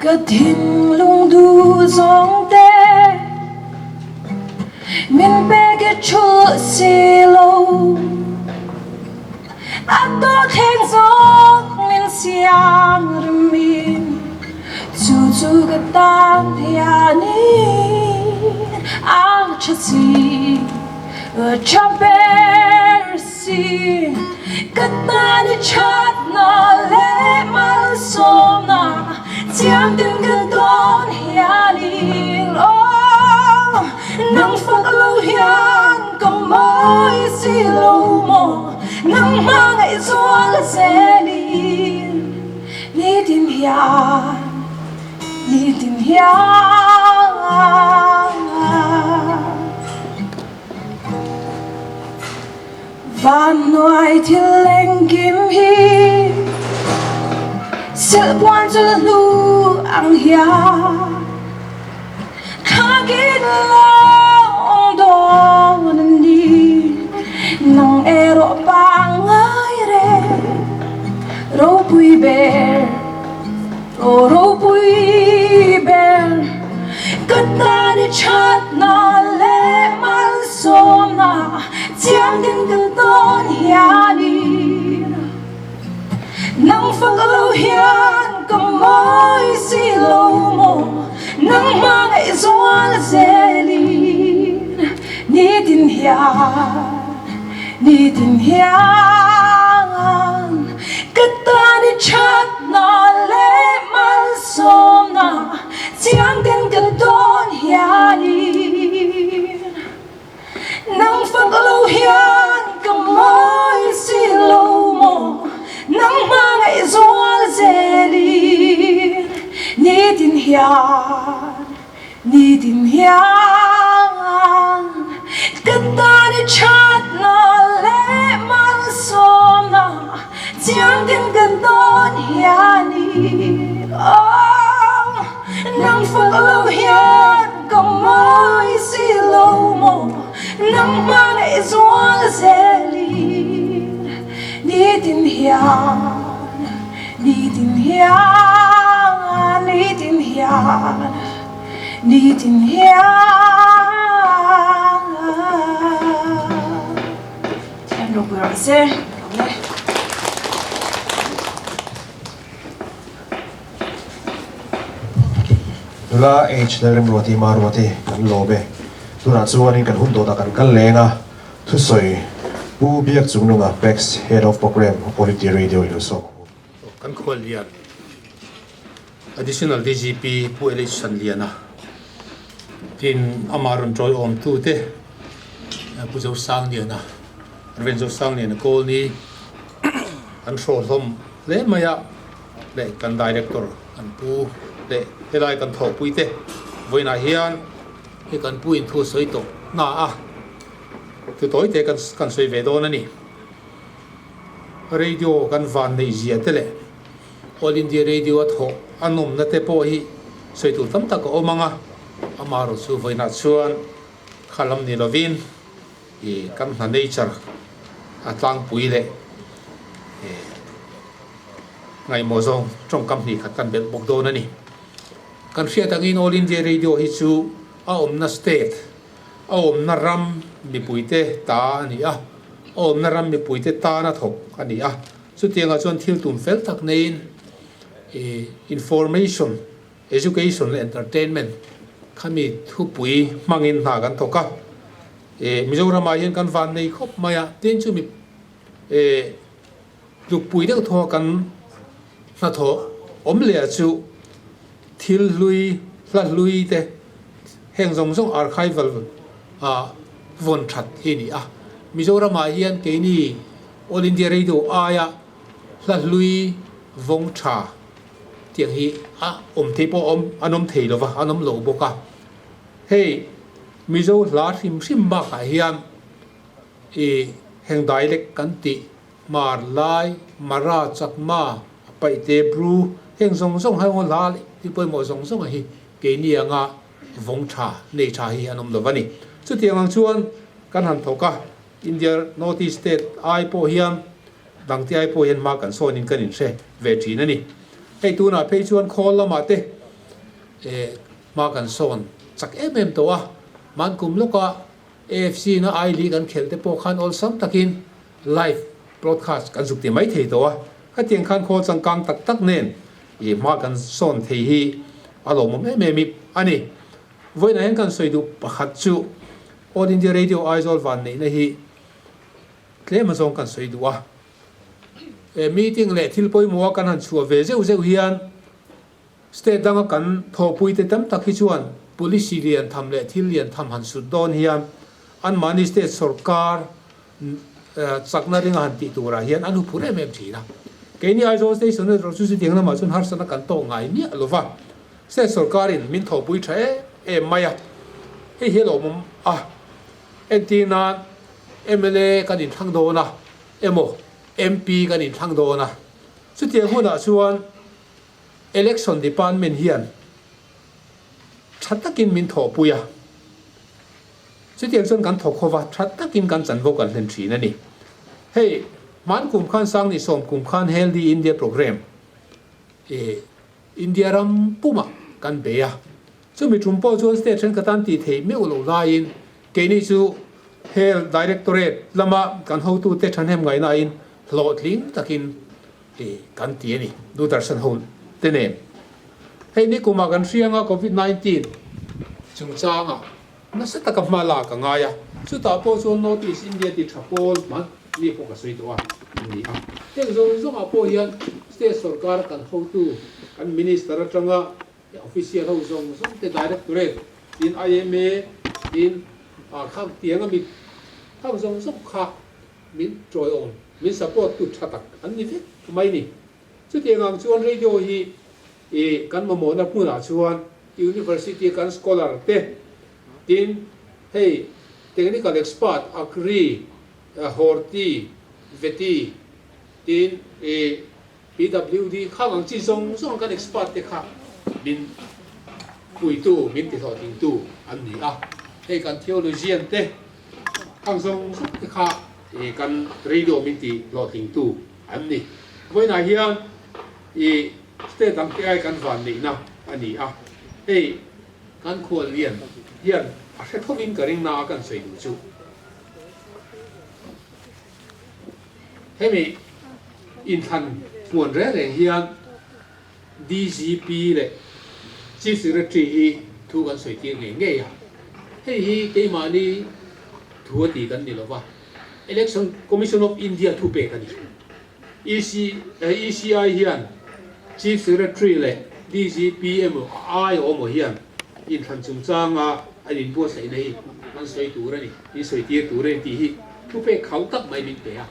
Ka thinlung duh zawng te Min pek i thulh si lo A tawh thleng zawk min siam rimin Chu chu ka tan hianin a tha si A tha ber si Ka tan i thatna leh malsawmna Chiang tin kan tawn hianin Aw nang fak lo hian ka mawi si lo maw Nang hmangaih zual zelin Nitin hian Nitin hian Van hnuai thil engkim hi Silhpuan chul hnu ang hian Thlakin lo awm dawn a ni Nang erawh pangngai reng Ropui ber Aw ropui ber ka tan i thatna leh malsawmna chiang din kan tawn hianin Nang fak lo hian ka mawi si lo maw Nang hmangaih zual zelin Nitin hian Nitin hian ka tan i thatna leh malsawmna chiang ten ka dawn hianin Nang fak lo hian ka mawi si lo maw Nang hmangaih zual zelin Nitin hian Nitin hian ka tan i thatna leh malsawmna chiang tin kan tawn hianin Aw nang fak lo hian ka mawi si lo maw Nang hmangaih zual zelin Nitin hian Nitin hian Nitin hian. Nitin hian Thian ropui rawh se. Nula H Lalremruati Maruati kan lawm e. Tunah chuanin kan hun dawtah kan kal leng a, thusawi Pu Biakchungnunga Pax Head of Programme All India Radio i lo sawm ang u. Kan khuallian Additional DGP Pu LH Sanliana tin amah rawn tawiawmtute Pu Zosangliana, Rev Zosangliana Kawlni an hraw hlawm hle mai a, leh kan Director an pu leh helai kan thawhpui te vawiinah hian hei kan pu in thu a sawi tawh hna a, thu tawi te kan sawi ve dawn a ni. Radio kan van neih zia te leh All India Radio a thawh a nawmna te pawh hi sawi tur tam tak a awm ang a, amaherawh chu vawiinah chuan kha lam ni lovin ih kan hna nature a tlangpui leh ih ngaihmawh zawng tawngkam hnih khat kan belh bawk dawn a ni. Kan hriat angin All India Radio hi chu a awmna state, a awmna ram mipuite ta a ni a, a awmna ram mipuite tana thawk a ni a. Chutiangah chuan thil tum fel tak neiin ih information, education leh entertainment khami thupui hmangin hna kan thawk a. Ih Mizoramah hian kan van nei khawp mai a, tin chumi ih tlukpui deuh thaw kan hnathawh awm leh ah chu thil hlui, hla hlui te heng zawng zawng archival ah vawn that hi a ni a. Mizoramah hian keini All India Radio aia hla hlui vawng tha tiang hi a awm thei pawh a awm an awm thei lova an awm lo bawk a. Hei Mizo hla hrim hrim bakah hian ih heng dialect kan tih Hmar, Lai, Mara, Chakma, Paihte, Bru heng zawng zawng hai ngaw hla leh thil pawimawh zawng zawng hi keini anga vawng tha nei tha hi an awm lo a ni. Chutiang ang chuan kan han thawk a. India North East State ai pawh hian dangte ai pawh hian hma kan sawnin kan inhre ve thin a ni. Hei tunah phei chuan khawl lamah te hma kan sawn chak em em tawh a, man kum lawka AFC na I League an khelh te pawh khan awlsam takin live broadcast kan zuk ti mai thei tawh a, khatiang khan khawl changkang tak tak nen hma kan sawn thei hi a lawmawm em em a ni. Vawiinah hian kan sawi duh pakhat chu All India Radio Aizawl vanneihna hi tlem azawng kan sawi duh a. He meeting leh thil pawimawha kan han chhuah ve zeuh zeuh hian state danga kan thawhpuite tam tak hi chuan policy lian tham leh thil lian tham han sut dawn hian anmahni state sorkar chakna ringa han tih turah hian an huphur em em thin a. Keini Aizawl station erawh chu chutiang lamah chuan harsatna kan tawk ngai miah lova. State sorkarin min thawhpui tha em em mai a, hei hi a lawmawm a, entir nan mla kan inthlang dawn a emaw MP kan inthlang dawn a, chutiang hunah chuan Election Department hian tha takin min thawhpui a, chutiang chuan kan thawk hova tha takin kan chanvo kan hlen thin a ni. Hei hman kum khan Sangni sawm kum khan Healthy India Programme ih India ram pumah kan bei a, chumi tum pawh chuan state thenkhat an tih theih meuh loh laiin keini chu Health Directorate lama kan hotute thahnem ngaihnain hlawhtling takin kan ti a ni, Doordarshan ho te nen. Hei nikumah kan hrianga Covid 19 chungchangah nasa taka hma lak a ngai a, chutah pawh chuan North East India ti tha pawl hman mi pawh ka sawi tawh a ni a. Heng zawng zawngah pawh hian State sorkar kan hotu, kan Minister atanga official ho zawng zawng te Directorate tin IMA tin khang tianga mi khang zawng zawng kha min tawiawm, min support tu tha tak an ni vek mai ni. Chutiang ang chuan radio hi i kan mamawhna hmunah chuan University kan scholar te tin hei technical expert Agri, Horti, Veti Tin, i PWD khang ang chi zawng zawng kan expert te kha min puitu, min tihlawhtlingtu an ni a. Hei kan theologian te khang zawng zawng te kha i kan radio min tihlawhtlingtu an ni. Vawiinah hian i state dang te ai kan vanneihna a ni a. Hei kan khuallian hian a hre thovin ka ring na a kan sawi duh chu. Hemi inthlan puan reng reng hian DGP leh Chief Secretary hi thu kan sawi tir ngei ngei a. Hei hi keimahni thu a ti kan ni lova, Election Commission of India thu pek a ni. EC ECI hian Chief Secretary leh DGP emaw a ai awm aw hian inthlan chungchanga an inbuatsaihna hi an sawi tur a ni, in sawi tir tur a ni tih hi thupek khauh tak mai min pe a.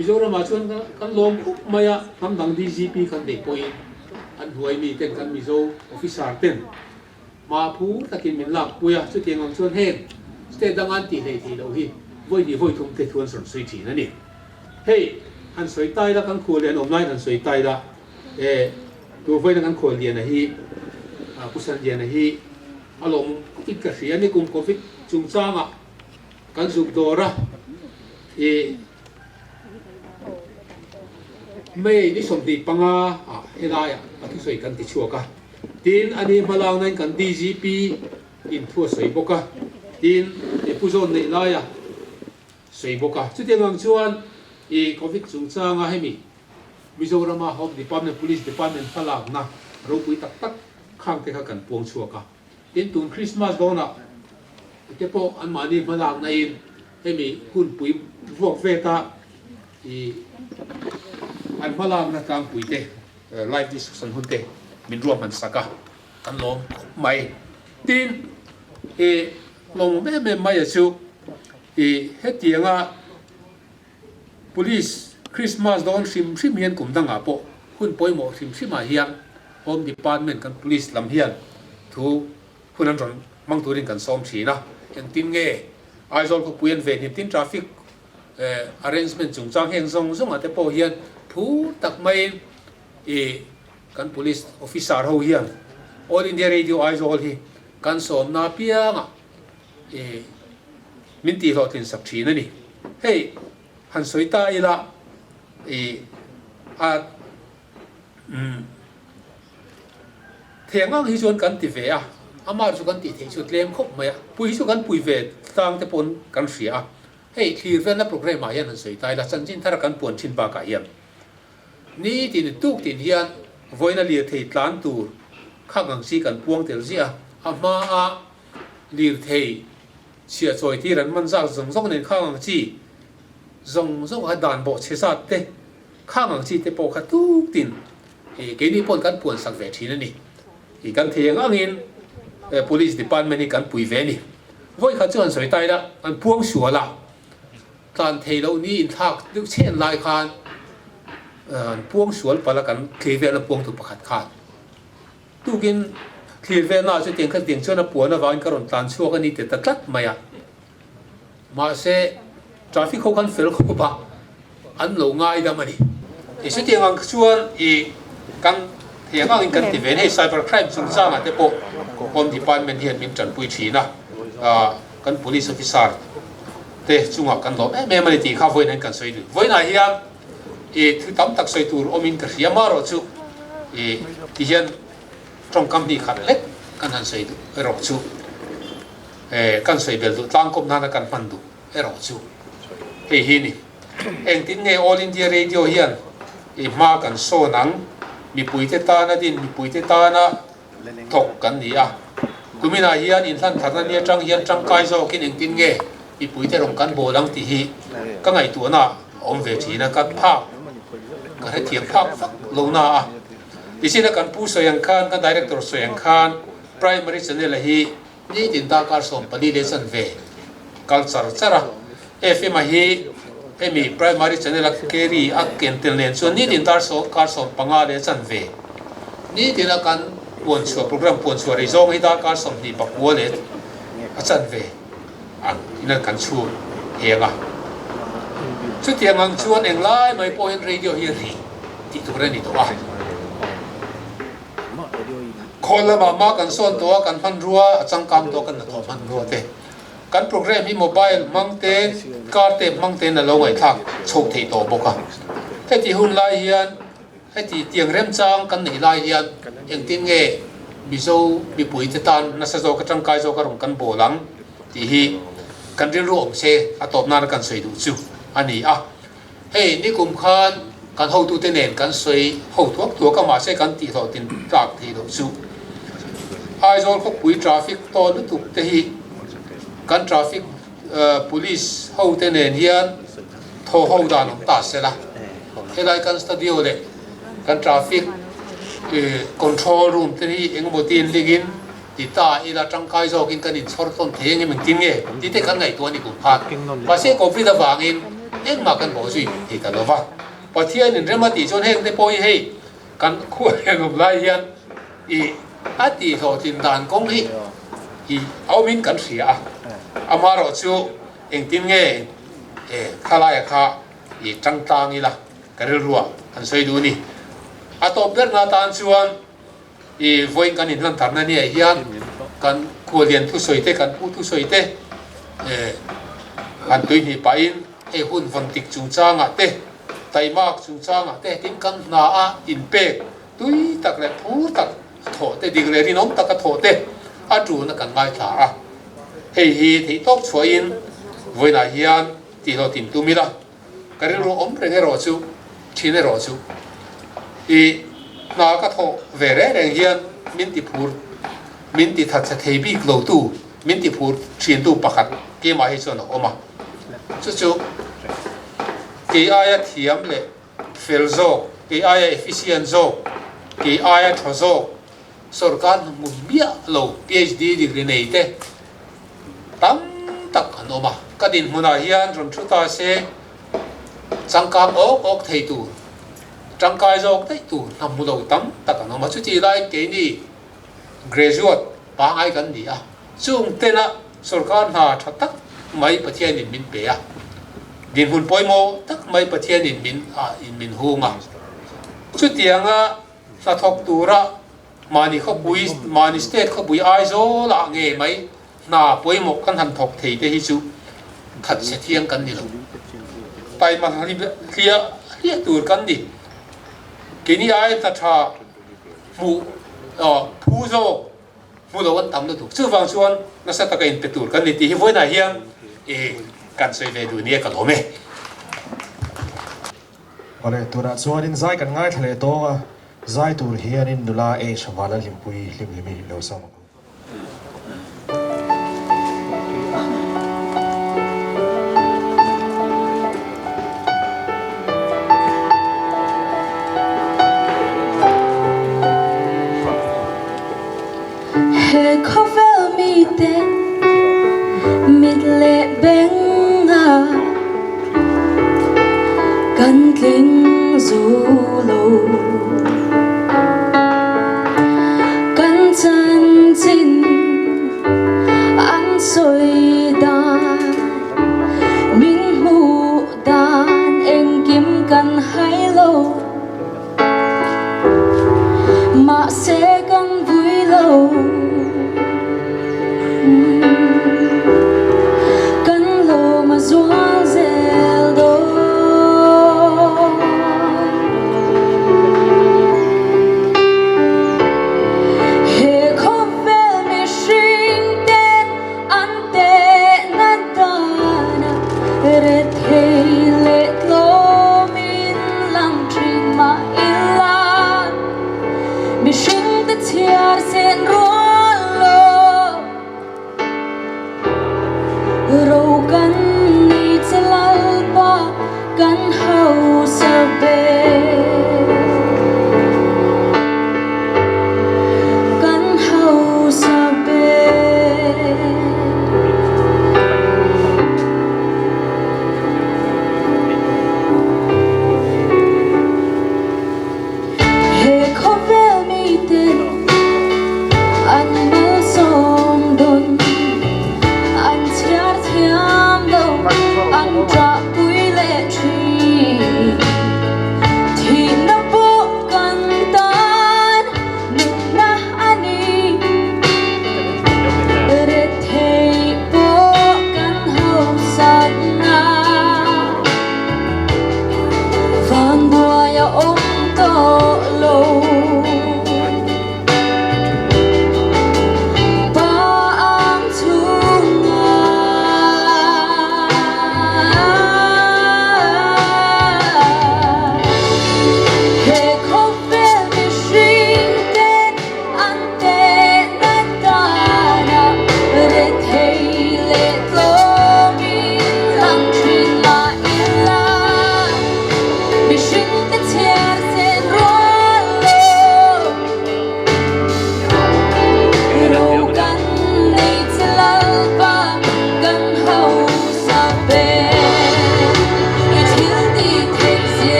Mizoramah chuan kan lawm khawp mai a, hnam dang DGP kan neih pawhin an hnuai mi ten kan Mizo officer ten hma phur takin min lak pui a, chutiang ang chuan heng state danga an tih hleih theih loh hi vawi hnih vawi thum te thu an rawn sawi thin a ni. Hei han sawi tai la kan khual lian awm laiin han sawi tai la e tu vawiin kan khual liana hi Pu Sanliana hi a lawm khawpin ka hria ni kum covid chungchangah kan zuk dawr a i May ni 25 ah helaiah a thusawi kan ti chhuak a tin ani hmalak nain kan DGP in thu a sawi bawk a tin Pu Zawn neih laia sawi bawk a. Chutiang ang chuan i Covid chungchanga hemi Mizorama Home Department, Police Department hmalakna ropui tak tak khang te kha kan puang chhuak a. Tin, tun Christmas dawnah te pawh anmahni hmalakna in hemi hunpui vuak veta i an hmalakna tlangpui te live discussion hun te min ruahman sak a, kan lawm khawp mai. Tin, i lawmawm em em mai a chu I hetianga Police Christmas dawn hrim hrim hian kum dangah pawh hun pawimawh hrim hrimah hian Home Department kan Police lam hian thu hun an rawn hmang turin kan sawm thin a. Engtin nge Aizawl khawpui an ve hnim tin traffic arrangement chungchang heng zawng zawngah te pawh hian phur tak maiin i kan Police officer ho hian All India Radio Aizawl hi kan sawmna apiangah I min tih hlawhtlin sak thin a ni. Hei han sawi ta ila i a umm theng ang hi chuan kan ti ve a, amah chu kan tih theih chu tlem khawp mai a, pui hi chu kan pui ve tlang te pawn kan hria a. Hei thlir velna programme ah hian han sawi ta ila chanchin thar kan puan thin bakah hian ni tin tuk tin hian vawiina lirthei tlan tur khak ang chi kan puang tel ziah a, a hma a Lirthei chhia chawi tir an man zak zawng zawng nen khang ang chi zawng zawng a dan bawh chhe zat te khang ang chi te pawh kha tuk tin ih keini pawn kan puan sak ve thin a ni. Ih kan thei ang angin Police Department hi kan pui ve a ni. Vawi khat chu han sawi ta ila an puang sual a, tlan thei loh ni inthlak deuh chhen lai khan an puang sual palh a kan thlir vel a puangtu pakhat khan. Tukin thlir velnaah chu tiang kha tiang chuan a puan avangin ka rawn tlan chhuak a ni ti ta tlat mai a. Mahse, traffic ho khan fel khawp a, an lo ngaidam a ni. I chutiang ang chuan i kan thei ang angin kan ti ve a ni. Hei cyber crime chungchangah te pawh Home Department hian min tanpui thin a, kan police officer te chungah kan lawm em em a ni tih kha vawiin an kan sawi duh. Vawiinah hian I thil tam tak sawi tur awmin ka hria marawh chu i ti hian tawngkam hnih khat lek kan han sawi duh erawh chu e kan sawi bel duh tlangkawm nana kan hman duh erawh chu hei hi ni. Engtin nge All India Radio hian i hma kan sawn ang mipuite tana din mipuite tana thawk kan ni a. Kuminah hian inhlan tharna ni atang hian tangkai zawkin engtin nge mipuite rawn kan bawl ang tih hi ka ngaihtuahna a awm ve thin a, ka phak ka hrethiam phak vak lo na a. Tichina kan pu sawi ang khan, kan director sawi ang khan primary channel a hi nitin darkar 14 leh chanve kal char char a, FM a hi hemi primary channel a carry a ken tel nen chuan nitin dar kar 15 leh chanve nitin a kan puanchhuah program puanchhuah rei zawng hi darkar 29 leh a chanve. Ang in kan chhun heng a. Chutiang ang chuan englai mai pawhin radio hi ri tih tur a ni tawh a. Khawl lamah mah kan sawn tawh a, kan hmanrua a changkang tawh a, kan hnathawh hmanrua te. Kan program hi mobile hmang te, car tape hmang tein a lo ngaihthlak chho theih tawh bawk a. Heti hun lai hian, heti tiang remchang kan neih lai hian engtin nge? Mizo mipuite tan nasa zawk a tangkai zawk a rawn kan bawl ang tih hi kan rilru awm se a tawp nana kan sawi duh chu a ni a. Hei nikum khan kan hotute nen kan sawi ho thuak thuak a mahse kan tihhlawh tin tlak thei loh chu Aizawl khawpui traffic tawn lutuk te hi kan traffic police hote nen hian thaw ho dan awm ta se la, helai kan studio leh kan traffic control room te hi engemaw tin lingin ti ta ila tangkai zawkin kan inchhawr tawn thei engem engtin nge tih te kan ngaihtuah a ni kum khan. Mahse covid avangin engmah kan bawh zui thei ta lova, Pathianin rem a tih chuan heng te pawh hi hei kan khua hian awm lai hian i a tih hlawhtlin dan kawng hi i awmin kan hria a, amaherawhchu Engtin nge e khalaia kha i tang tlang ila ka rilruah an sawi duh a ni. A tawp berna atan chuan i vawiin kan inhlan tharna nia hian kan khualian thusawi te, kan pu thusawi te e han tuihnih pahin hei hun vawn tik chungchangah te, taimak chungchangah te tin kan hna a inpek tui tak leh phur tak a thawh te, dik leh rinawm tak a thawh te a tuna kan ngaithla a. Hei hi theihtawp chhuahin vawiinah hian tihhlawh tin tum ila, ka rilru awm reng erawh chu, thin erawh chu i hna ka thawh ve reng reng hian min ti phur, min ti thatchhe thei bik lo tu, min ti phur thin tu pakhat keimah hi chuan a awm a. Chu chu kei aia thiam leh fel zawk, kei aia efficient zawk, kei aia tha zawk Sorkar hmu miah lo PhD degree nei te tam tak an awm a, ka dinhmunah hian rawn thu ta se changkang awk awk thei tur, tangkai zawk daih tur hna hmu lo tam tak an awm a, chutih laiin keini graduate pangai kan ni a, chung tena sorkar hna tha tak mai Pathianin min pe a, dinhmun pawimawh tak mai Pathianin min in min hung a, chutianga Hnathawk tura mahni khawpui, mahni state khawpui Aizawlah ngei mai hna pawimawh kan han thawk thei te hi chu that chhe thiang kan ni lo. Taima hliah hliah tur kan ni. Keini ai hna tha hmuh phu zawk hmu lo an tam lutuk. Chuvang chuan nasa taka inpe tur kan ni tih hi vawiinah hian kan sawi ve duh nia ka lawm e. Awle, tunah chuanin zai kan ngaithla leh tawng a, zai tur hianin nula H Vala Hlimpui Hlimhlimi lo sawm ang u. He khawvel mite mit leh benga kan tling zo lo. Kan chanchin an sawi dan min hmuh dan engkim kan hai lo. Mahse kan vui lo Kan lawm a zual zel dawn.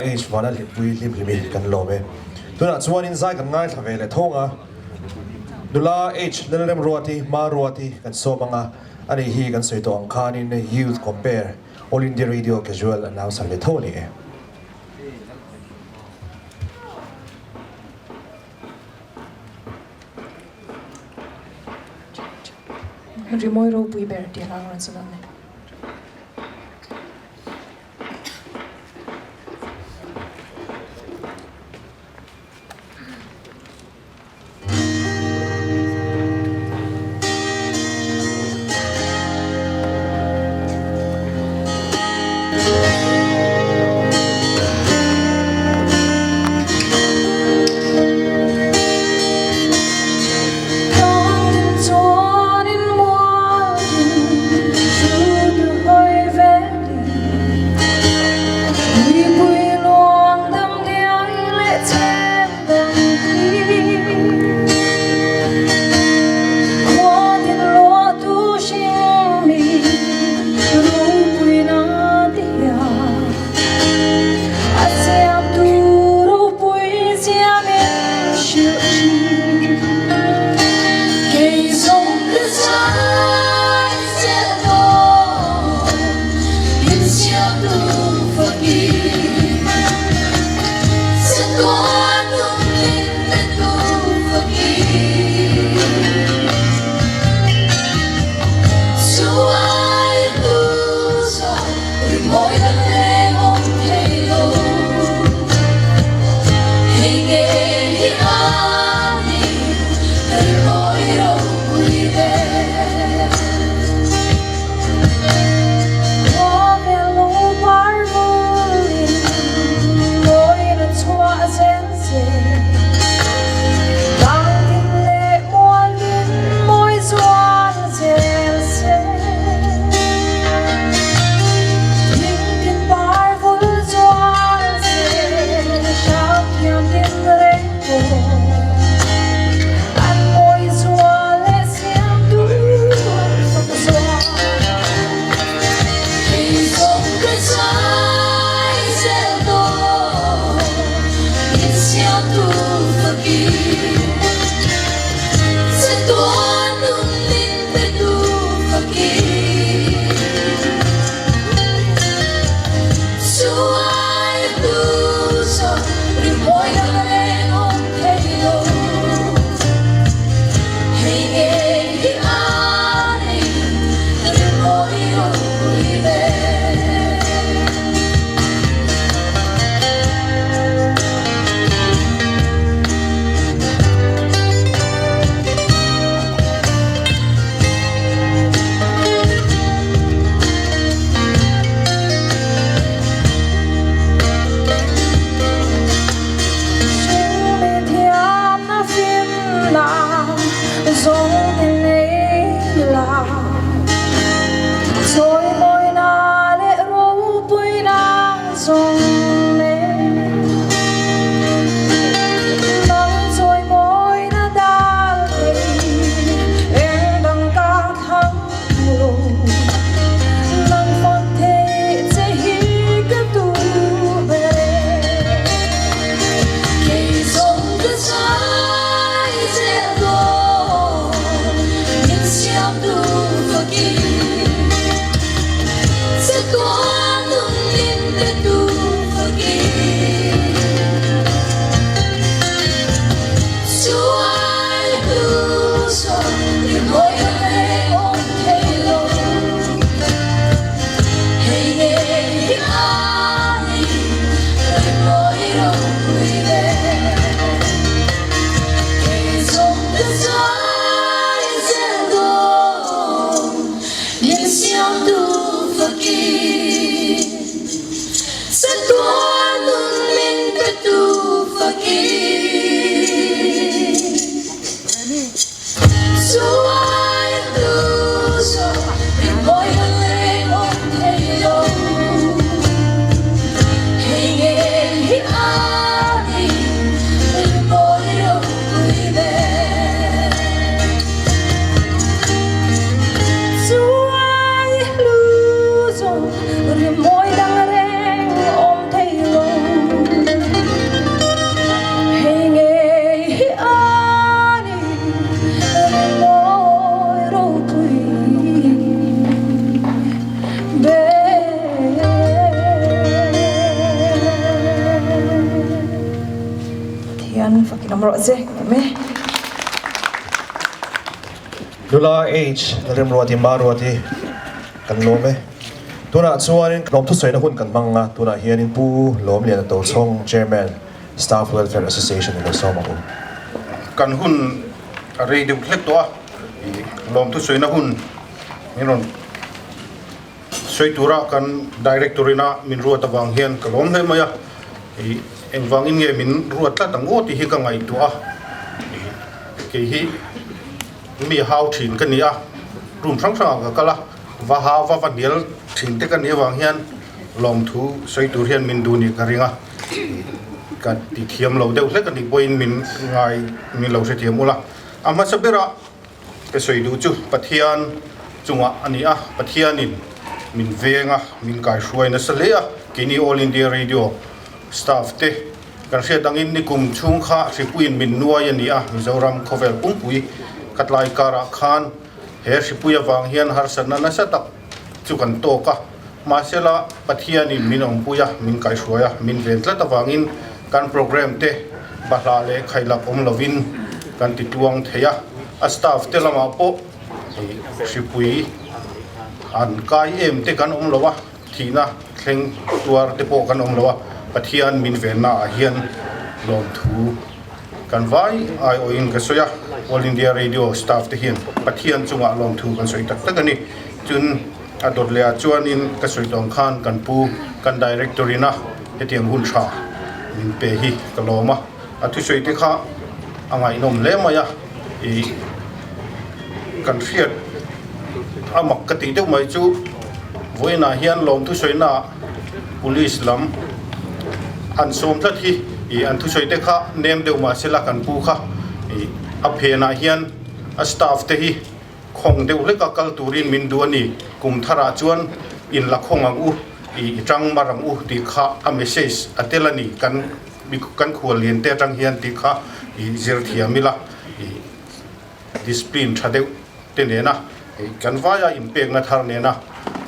H vana hlimpui hlim hlimi kan lawm e. Tunah chuanin zai kan ngaithla ve leh thawng a, nula H Lalremruati Maruati kan sawm ang a, ani hi kan sawi tawh ang khanin Youth Compare All India Radio Casual Announcer leh tho a ni e. Rimawi ropui ber tih hlang rawn sawi dawn a ni. Awm rawh che ka ti mai. Nula H Lalremruati Maruati kan lawm e. Tunah chuanin lawmthusawiina hun kan hmang a, tunah hianin Pu Lawmliana Tochhawng Chairman, Staff Welfare Association in lo sawm ang u. Kan hun a rei deuh hlek tawh a, lawmthusawiina hun min rawn sawi tura kan Director ina min ruat avang hian ka lawm hle mai a, engvangin nge min ruat tlat ang aw tih hi ka ngaihtuah a, kei hi mi hau thin ka ni a, room hrang hrangah ka kal a, va hau va va hnial thin te ka nih avang hian lawmthu sawi tur hian min duh nih ka ring a, ka ti thiam lo deuh hlek a nih pawhin min ngai min lo hrethiam ula, a hmasa berah. Ka sawi duh chu Pathian chungah a ni a, Pathianin min veng a, min kaihruai nasa hle a, keini All India Radio staff te kan hriat angin nikum chhung kha hripuiin min nuai a ni a, Mizoram khawvel pumpui khatlai karah khan he hripui avang hian harsatna nasa tak chu kan tawk a, mahsela Pathianin min awmpui a, min kaihruai a, min ven tlat avangin kan program te bahlah leh khailak awm lovin kan ti tuang thei a, a staff te lamah pawh hripui an kai em te kan awm lo a, thihna thleng tuar te pawh kan awm lo a, Pathian min venna ah hian lawmthu kan vai aiawhin ka sawi a, All India Radio staff te hian Pathian chungah lawmthu kan sawi tak tak a ni. Chun a dawt leh ah chuanin ka sawi tawng khan kan pu kan director ina hetiang hun tha min pe hi ka lawm a, a thusawi te kha a ngaihnawm hle mai a, ih kan hriat a mak ka tih deuh mai chu vawiinah hian lawm thusawi naah police lam an sawm tlat hi ih an thusawi te kha nem deuh mahse la kan pu kha ih a phenah hian a staff te hi Khawng deuh hleka kal turin min duh a ni. Kum tharah chuan in la khawng ang u, i tang mar ang u tih kha a message a tel a ni. Kan kan khual lian te atang hian tih kha i zir thiam ila, i discipline tha deuh te nena kan vaia inpekna thar nena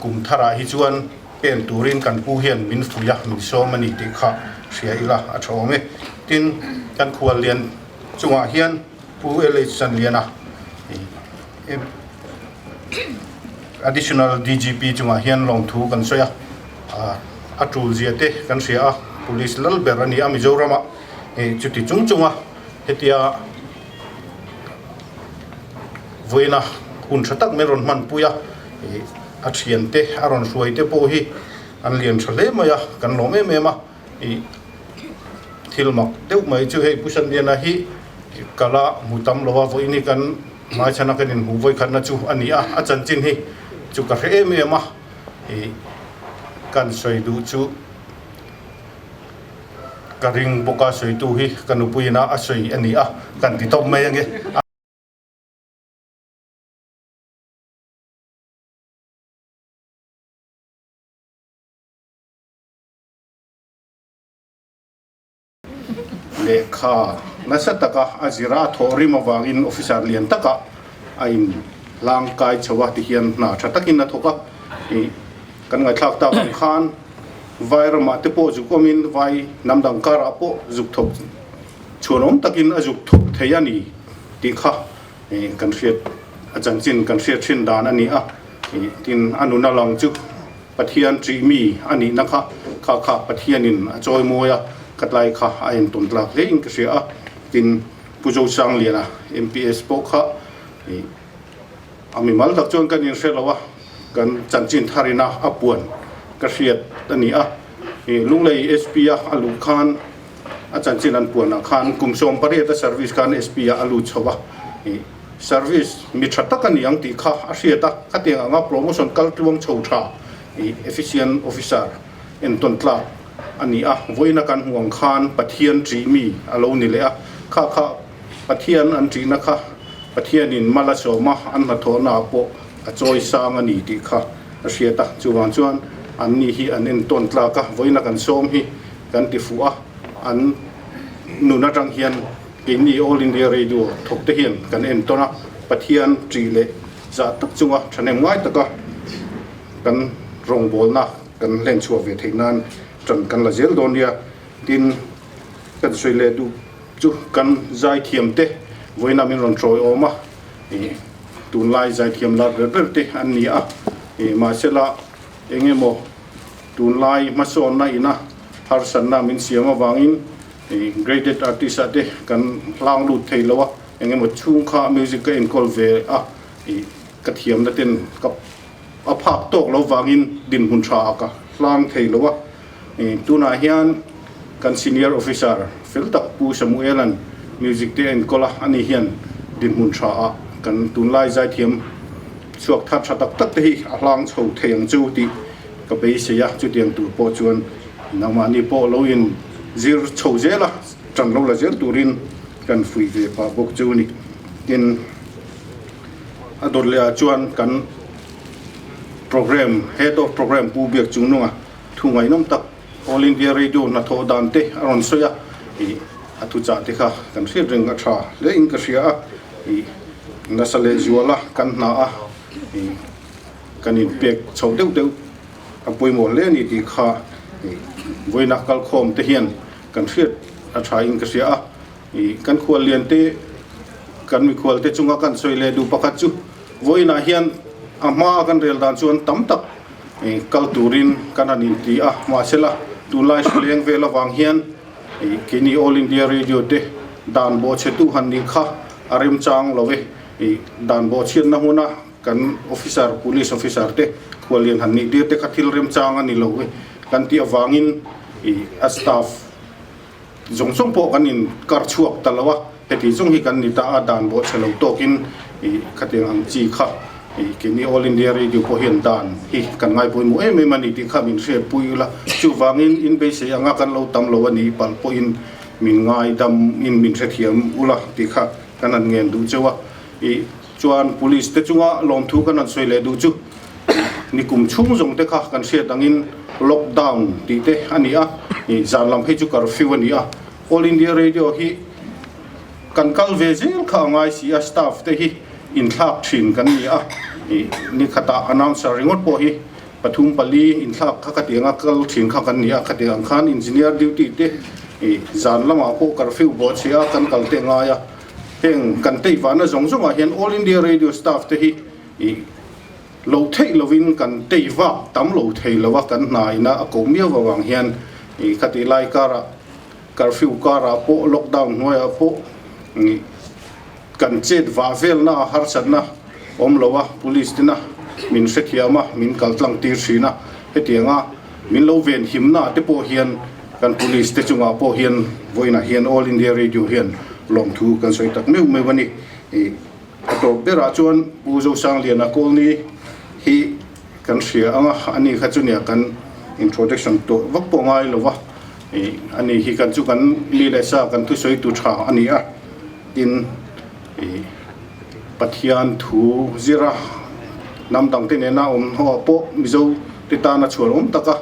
kum tharah hi chuan pen turin kan pu hian min fuih a, min sawm a ni tih kha hria ila a tha awm e. Tin, kan khual lian chungah hian Pu LH Sanliana Additional DGP chungah hian lawmthu kan sawi a, a tul zia te kan hria a, Police lal ber a ni a Mizoram-ah chuti chung chunga hetia vawiina hun tha tak mai rawn hmanpui a, a thiante a rawn hruai te pawh hi an lian tha hle mai a, kan lawm em em a. I thil mak deuh mai chu hei Pu Sanliana hi kala hmu tam lo a, vawiin hi kan hmaichhana kan inhmuh vawikhatna chu a ni a, a chanchin hi chu ka hre em em a, i kan sawi duh chu ka ring bawk a, sawitu hi ka nupuiin a a sawi a ni a, kan ti tawp mai ange. Lehkha nasa taka a zir a, a thawh rim avangin officer lian takah a in hlang kai chho a tihian hna tha takin a thawk a. Ih kan ngaihthlak tak ang khan vai ramah te pawh zuk awmin vai hnam dang karah pawh zuk thawk chhuanawm takin a zuk thawk thei a ni tih kha kan hriat a chanchin kan hriat thin dan a ni a. Ih tin a nuna lang chu. Pathian ṭih mi a nihna kha kha kha Pathianin a chawi mawi a, ka tlai kha a entawn tlak hle in ka hria a, tin Pu Zosangliana MPS pawh kha ih a mimal tak chuan kan inhre lo a, kan chanchin tharina a puan ka hriat a ni a, ih Lunglei SP a a luh khan a chanchin an puanah khan kum 18 a service khan SP ah a lut chho a, ih. Service mi tha tak a ni ang tih kha a hriat a, khatiang anga promotion kal tluang chho tha i efficient officer entawn tlak a ni a, vawiina kan hmuh ang khan Pathian ṭih mi a lo ni leh a, kha kha Pathian an ṭihna kha Pathianin mal a sawm a, an hnathawhna ah pawh a chawi sang a ni tih kha a hriat a, chuvang chuan an ni hi an entawn tlak a, vawiina kan sawm hi kan ti fuh a, an nun atang hian Keini All India Radio thawk te hian kan entawn a, Pathian ṭih leh zah tak chunga ṭhahnem ngai taka kan rawngbawlna kan hlen chhuah ve theih nan ṭan kan la zel dawn nia. Tin, kan sawi leh duh chu kan zaithiam te vawiina min rawn tawi awm a, ih tunlai zaithiam lar ber ber te an ni a, ih mahsela eng emaw tunlai hmasawnna ina harsatna min siam avangin ih graded artist ah te kan hlang lut thei lo a, eng emaw chhung kha music ka enkawl ve a, ih ka thiamna ten ka a phak tawk lo vangin dinhmun tha ah ka hlang thei lo a, tunah hian kan senior officer fel tak Pu Samuela'n music te a enkawl a, ani hian dinhmun tha ah kan tunlai zaithiam chhuak thar tha tak tak te hi a hlang chho thei ang chu tih ka beisei a, chutiang tur pawh chuan nangmahni pawh lo in zir chho zel a, tan lo la zel turin kan fuih ve pah bawk chu ni. Tin. A dawt leh ah chuan kan program Head of Program Pu Biak Chungnunga thu ngaihnawm tak All India Radio hnathawh dan te a rawn sawi a, ih a thuchah te kha kan hriat reng a tha hle in ka hria a, ih nasa leh zuala kan hna a, ih kan inpek chho deuh deuh a pawimawh hle a ni tih kha ih vawiina kalkhawm te hian kan hriat a tha in ka hria a. I kan khuallian te, kan mikhual te chunga kan sawi leh duh pakhat chu vawiinah hian a hmaa kan rel dan chuan tam tak kal turin kan han inti a, mahsela tunlai hrileng vel avang hian keini All India Radio te dan bawhchhetu han nih kha a remchang lo e. I dan bawhchhiatna hmuna kan officer, police officer te khuallian han nih tir te kha thil remchang a ni lo e kan tih avangin i a staff Zawng zawng pawh kan in kar chhuak ta lo a, heti zawng hi kan ni ta a, dan bawh chhe lo tawkin ih khatiang ang chi kha ih keini All India Radio pawh hian dan hi kan ngai pawimawh em em a ni tih kha min hriatpui ula, chuvangin in beisei anga kan lo tam lo a nih palh pawhin min ngaidam in min hrethiam ula tih kha kan han ngen duh cheu a, ih chuan Police te chunga lawmthu kan han sawi leh duh chu. Ni kum chhung zawng te kha kan hriat angin lockdown tih te a ni a, zan lam phei chu curfew a ni a. All India Radio hi kan kal ve zel kha a ngai si a, staff te hi inthlak thin kan ni a, ni khatah announcer ringawt pawh hi pathum pali inthlak kha khatiang a kal thin kha kan ni a, khatiang ang khan engineer duty te zan lamah pawh curfew bawhchhia kan kal te ngai a. Heng kan teivahna zawng zawngah hian All India Radio staff te hi I lo theih lovin kan tei vak tam lo thei lo a, kan hna ina a ko miau avang hian i khati lai karah curfew karah pawh lockdown hnuaiah pawh i kan chet vah velna a harsatna awm lo a, police tena min hrethiam a, min kal tlang tir thin a, hetianga min lo ven himna te pawh hian kan police te chungah pawh hian vawiinah hian All India Radio hian lawmthu kan sawi tak meuh meuh a ni. I. A tawp berah chuan Pu Zosangliana Kawlni hi kan hria ang a, ani kha chu nia kan introduction tawh vak pawh ngai lo va, ih ani hi kan chu kan mi leh sa kan thusawi tu tha a ni a, tin ih Pathian thu zira hnam dang te nena awm hnuah pawh Mizo te tana chhuan awm taka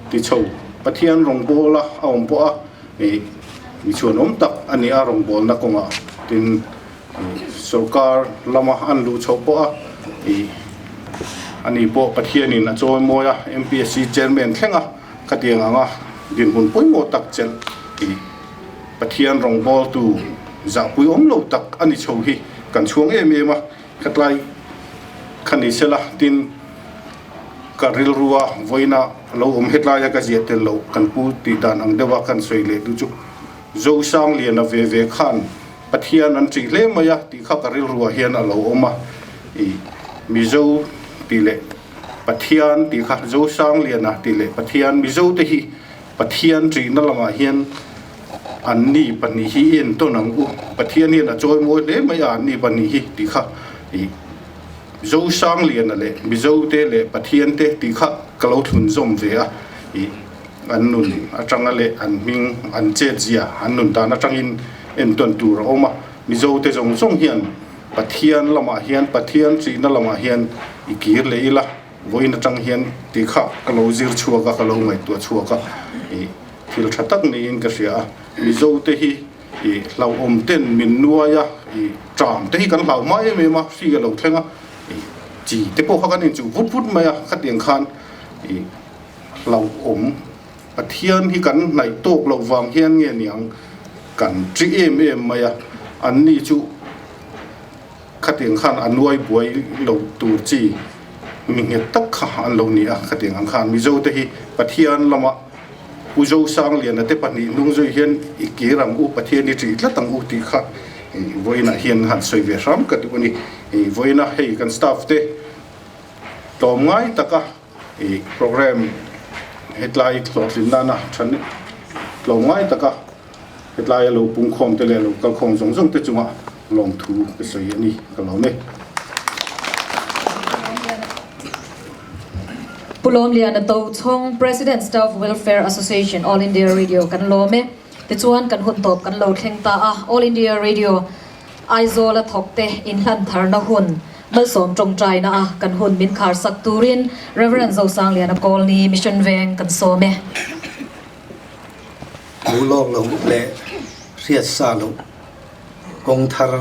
ti chho Pathian rawngbawla a awm pawh a, ih mi chhuan awm tak a ni a rawngbawlna kawngah tin. Sorkar lama an luh chhoh pawh a ih ani pawh Pathianin a chawi mawi a, MPSC Chairman thleng a khatiang anga dinhmun pawimawh tak chelh ih Pathian rawngbawltu zahpui awm lo tak a ni chho hi kan chhuang em em a, khatlai kha ni sela tin ka rilrua vawiina lo awm hetlaia ka ziah tel loh kan pu tih dan ang deuha kan sawi leh duh chu Zosangliana ve ve khan Pathian an ṭih hle mai a tih kha ka rilruah hian a lo awm a, i Mizo tih leh Pathian tih kha Zosangliana tih leh Pathian Mizo te hi Pathian ṭihna lamah hian an ni pahnih hi i entawn ang u, Pathian hian a chawimawi hle mai a an ni pahnih hi tih kha i Zosangliana leh Mizo te leh Pathian te tih kha ka lo thlunzawm ve a, i. An nun atanga leh an hming, an chetzia, an nun dan atangin entawn tur a awm a. Mizote zawng zawng hian Pathian lamah hian, Pathian ṭihna lamah hian i kir leh ila, vawiin atang hian tih kha ka lo zir chhuak a, ka lo ngaihtuah chhuak a, i thil ṭha tak niin ka hria a. Mizote hi i hlauhawm ten min nuai a, i ṭam te hi kan hlau hma em em a, hri a lo thleng a, i chi te pawh kha kan inchuh vut vut mai a, khatiang khan i. Hlauhawm Pathian hi kan hnaih tawk loh vang hian nge niang? kan ṭi em em mai a, anni chu khatiang khan a nuai buai lo tur chi mi nghet tak kha an lo ni a, khatiang ang khan Mizo te hi Pathian lama Pu Zosangliana te pahnih hnung zui hian i kir ang u, Pathian i ṭih tlat ang u tih kha vawiinah hian han sawi ve hram ka duh a ni. Vawiina hei kan staff te tlawmngai taka i program hetlai hlawhtlin nana than tlawmngai taka hetlaia lo pungkhawm te leh lo kalkhawm zawng zawng te chunga lawmthu ka sawi a ni ka lawm e. Pu Lawmliana Tochhawng, President Staff Welfare Association, All India Radio kan lawm e. Tichuan kan hun tawp kan lo thleng ta a, All India Radio Aizawl a thawk te inhlan tharna hun malsawm tawngtaina a kan hun min khar sak turin Rev. Zosangliana Kawlni Mission Veng kan sawm e. Hmuh lawk loh leh hriat sa loh kawng thar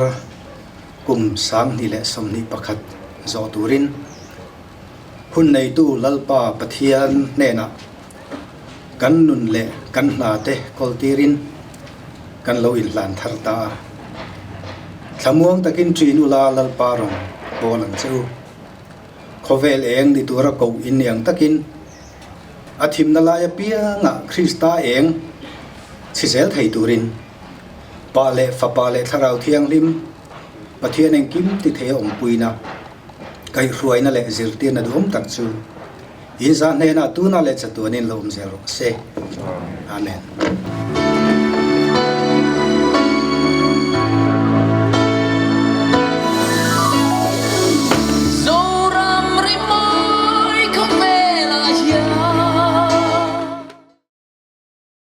kum 2021 zawh turin hun neitu Lalpa Pathian hnenah Kan nun leh kan hna te kawl tirin kan lo inhlan thar ta a. Thlamuang takin ṭin ula Lalpa rawn bawl ang che u. Khawvel eng ni tura koh in ni ang takin a thimna lai apiangah Krista eng chhi zel thei turin Pa leh Fapa leh Thlarau Thianghlim Pathian engkim ti thei a awmpuina, kaihhruaina leh zirtirna duhawm tak chu In zah hnenah tuna leh chatuanin lo awm zel rawh se. Amen.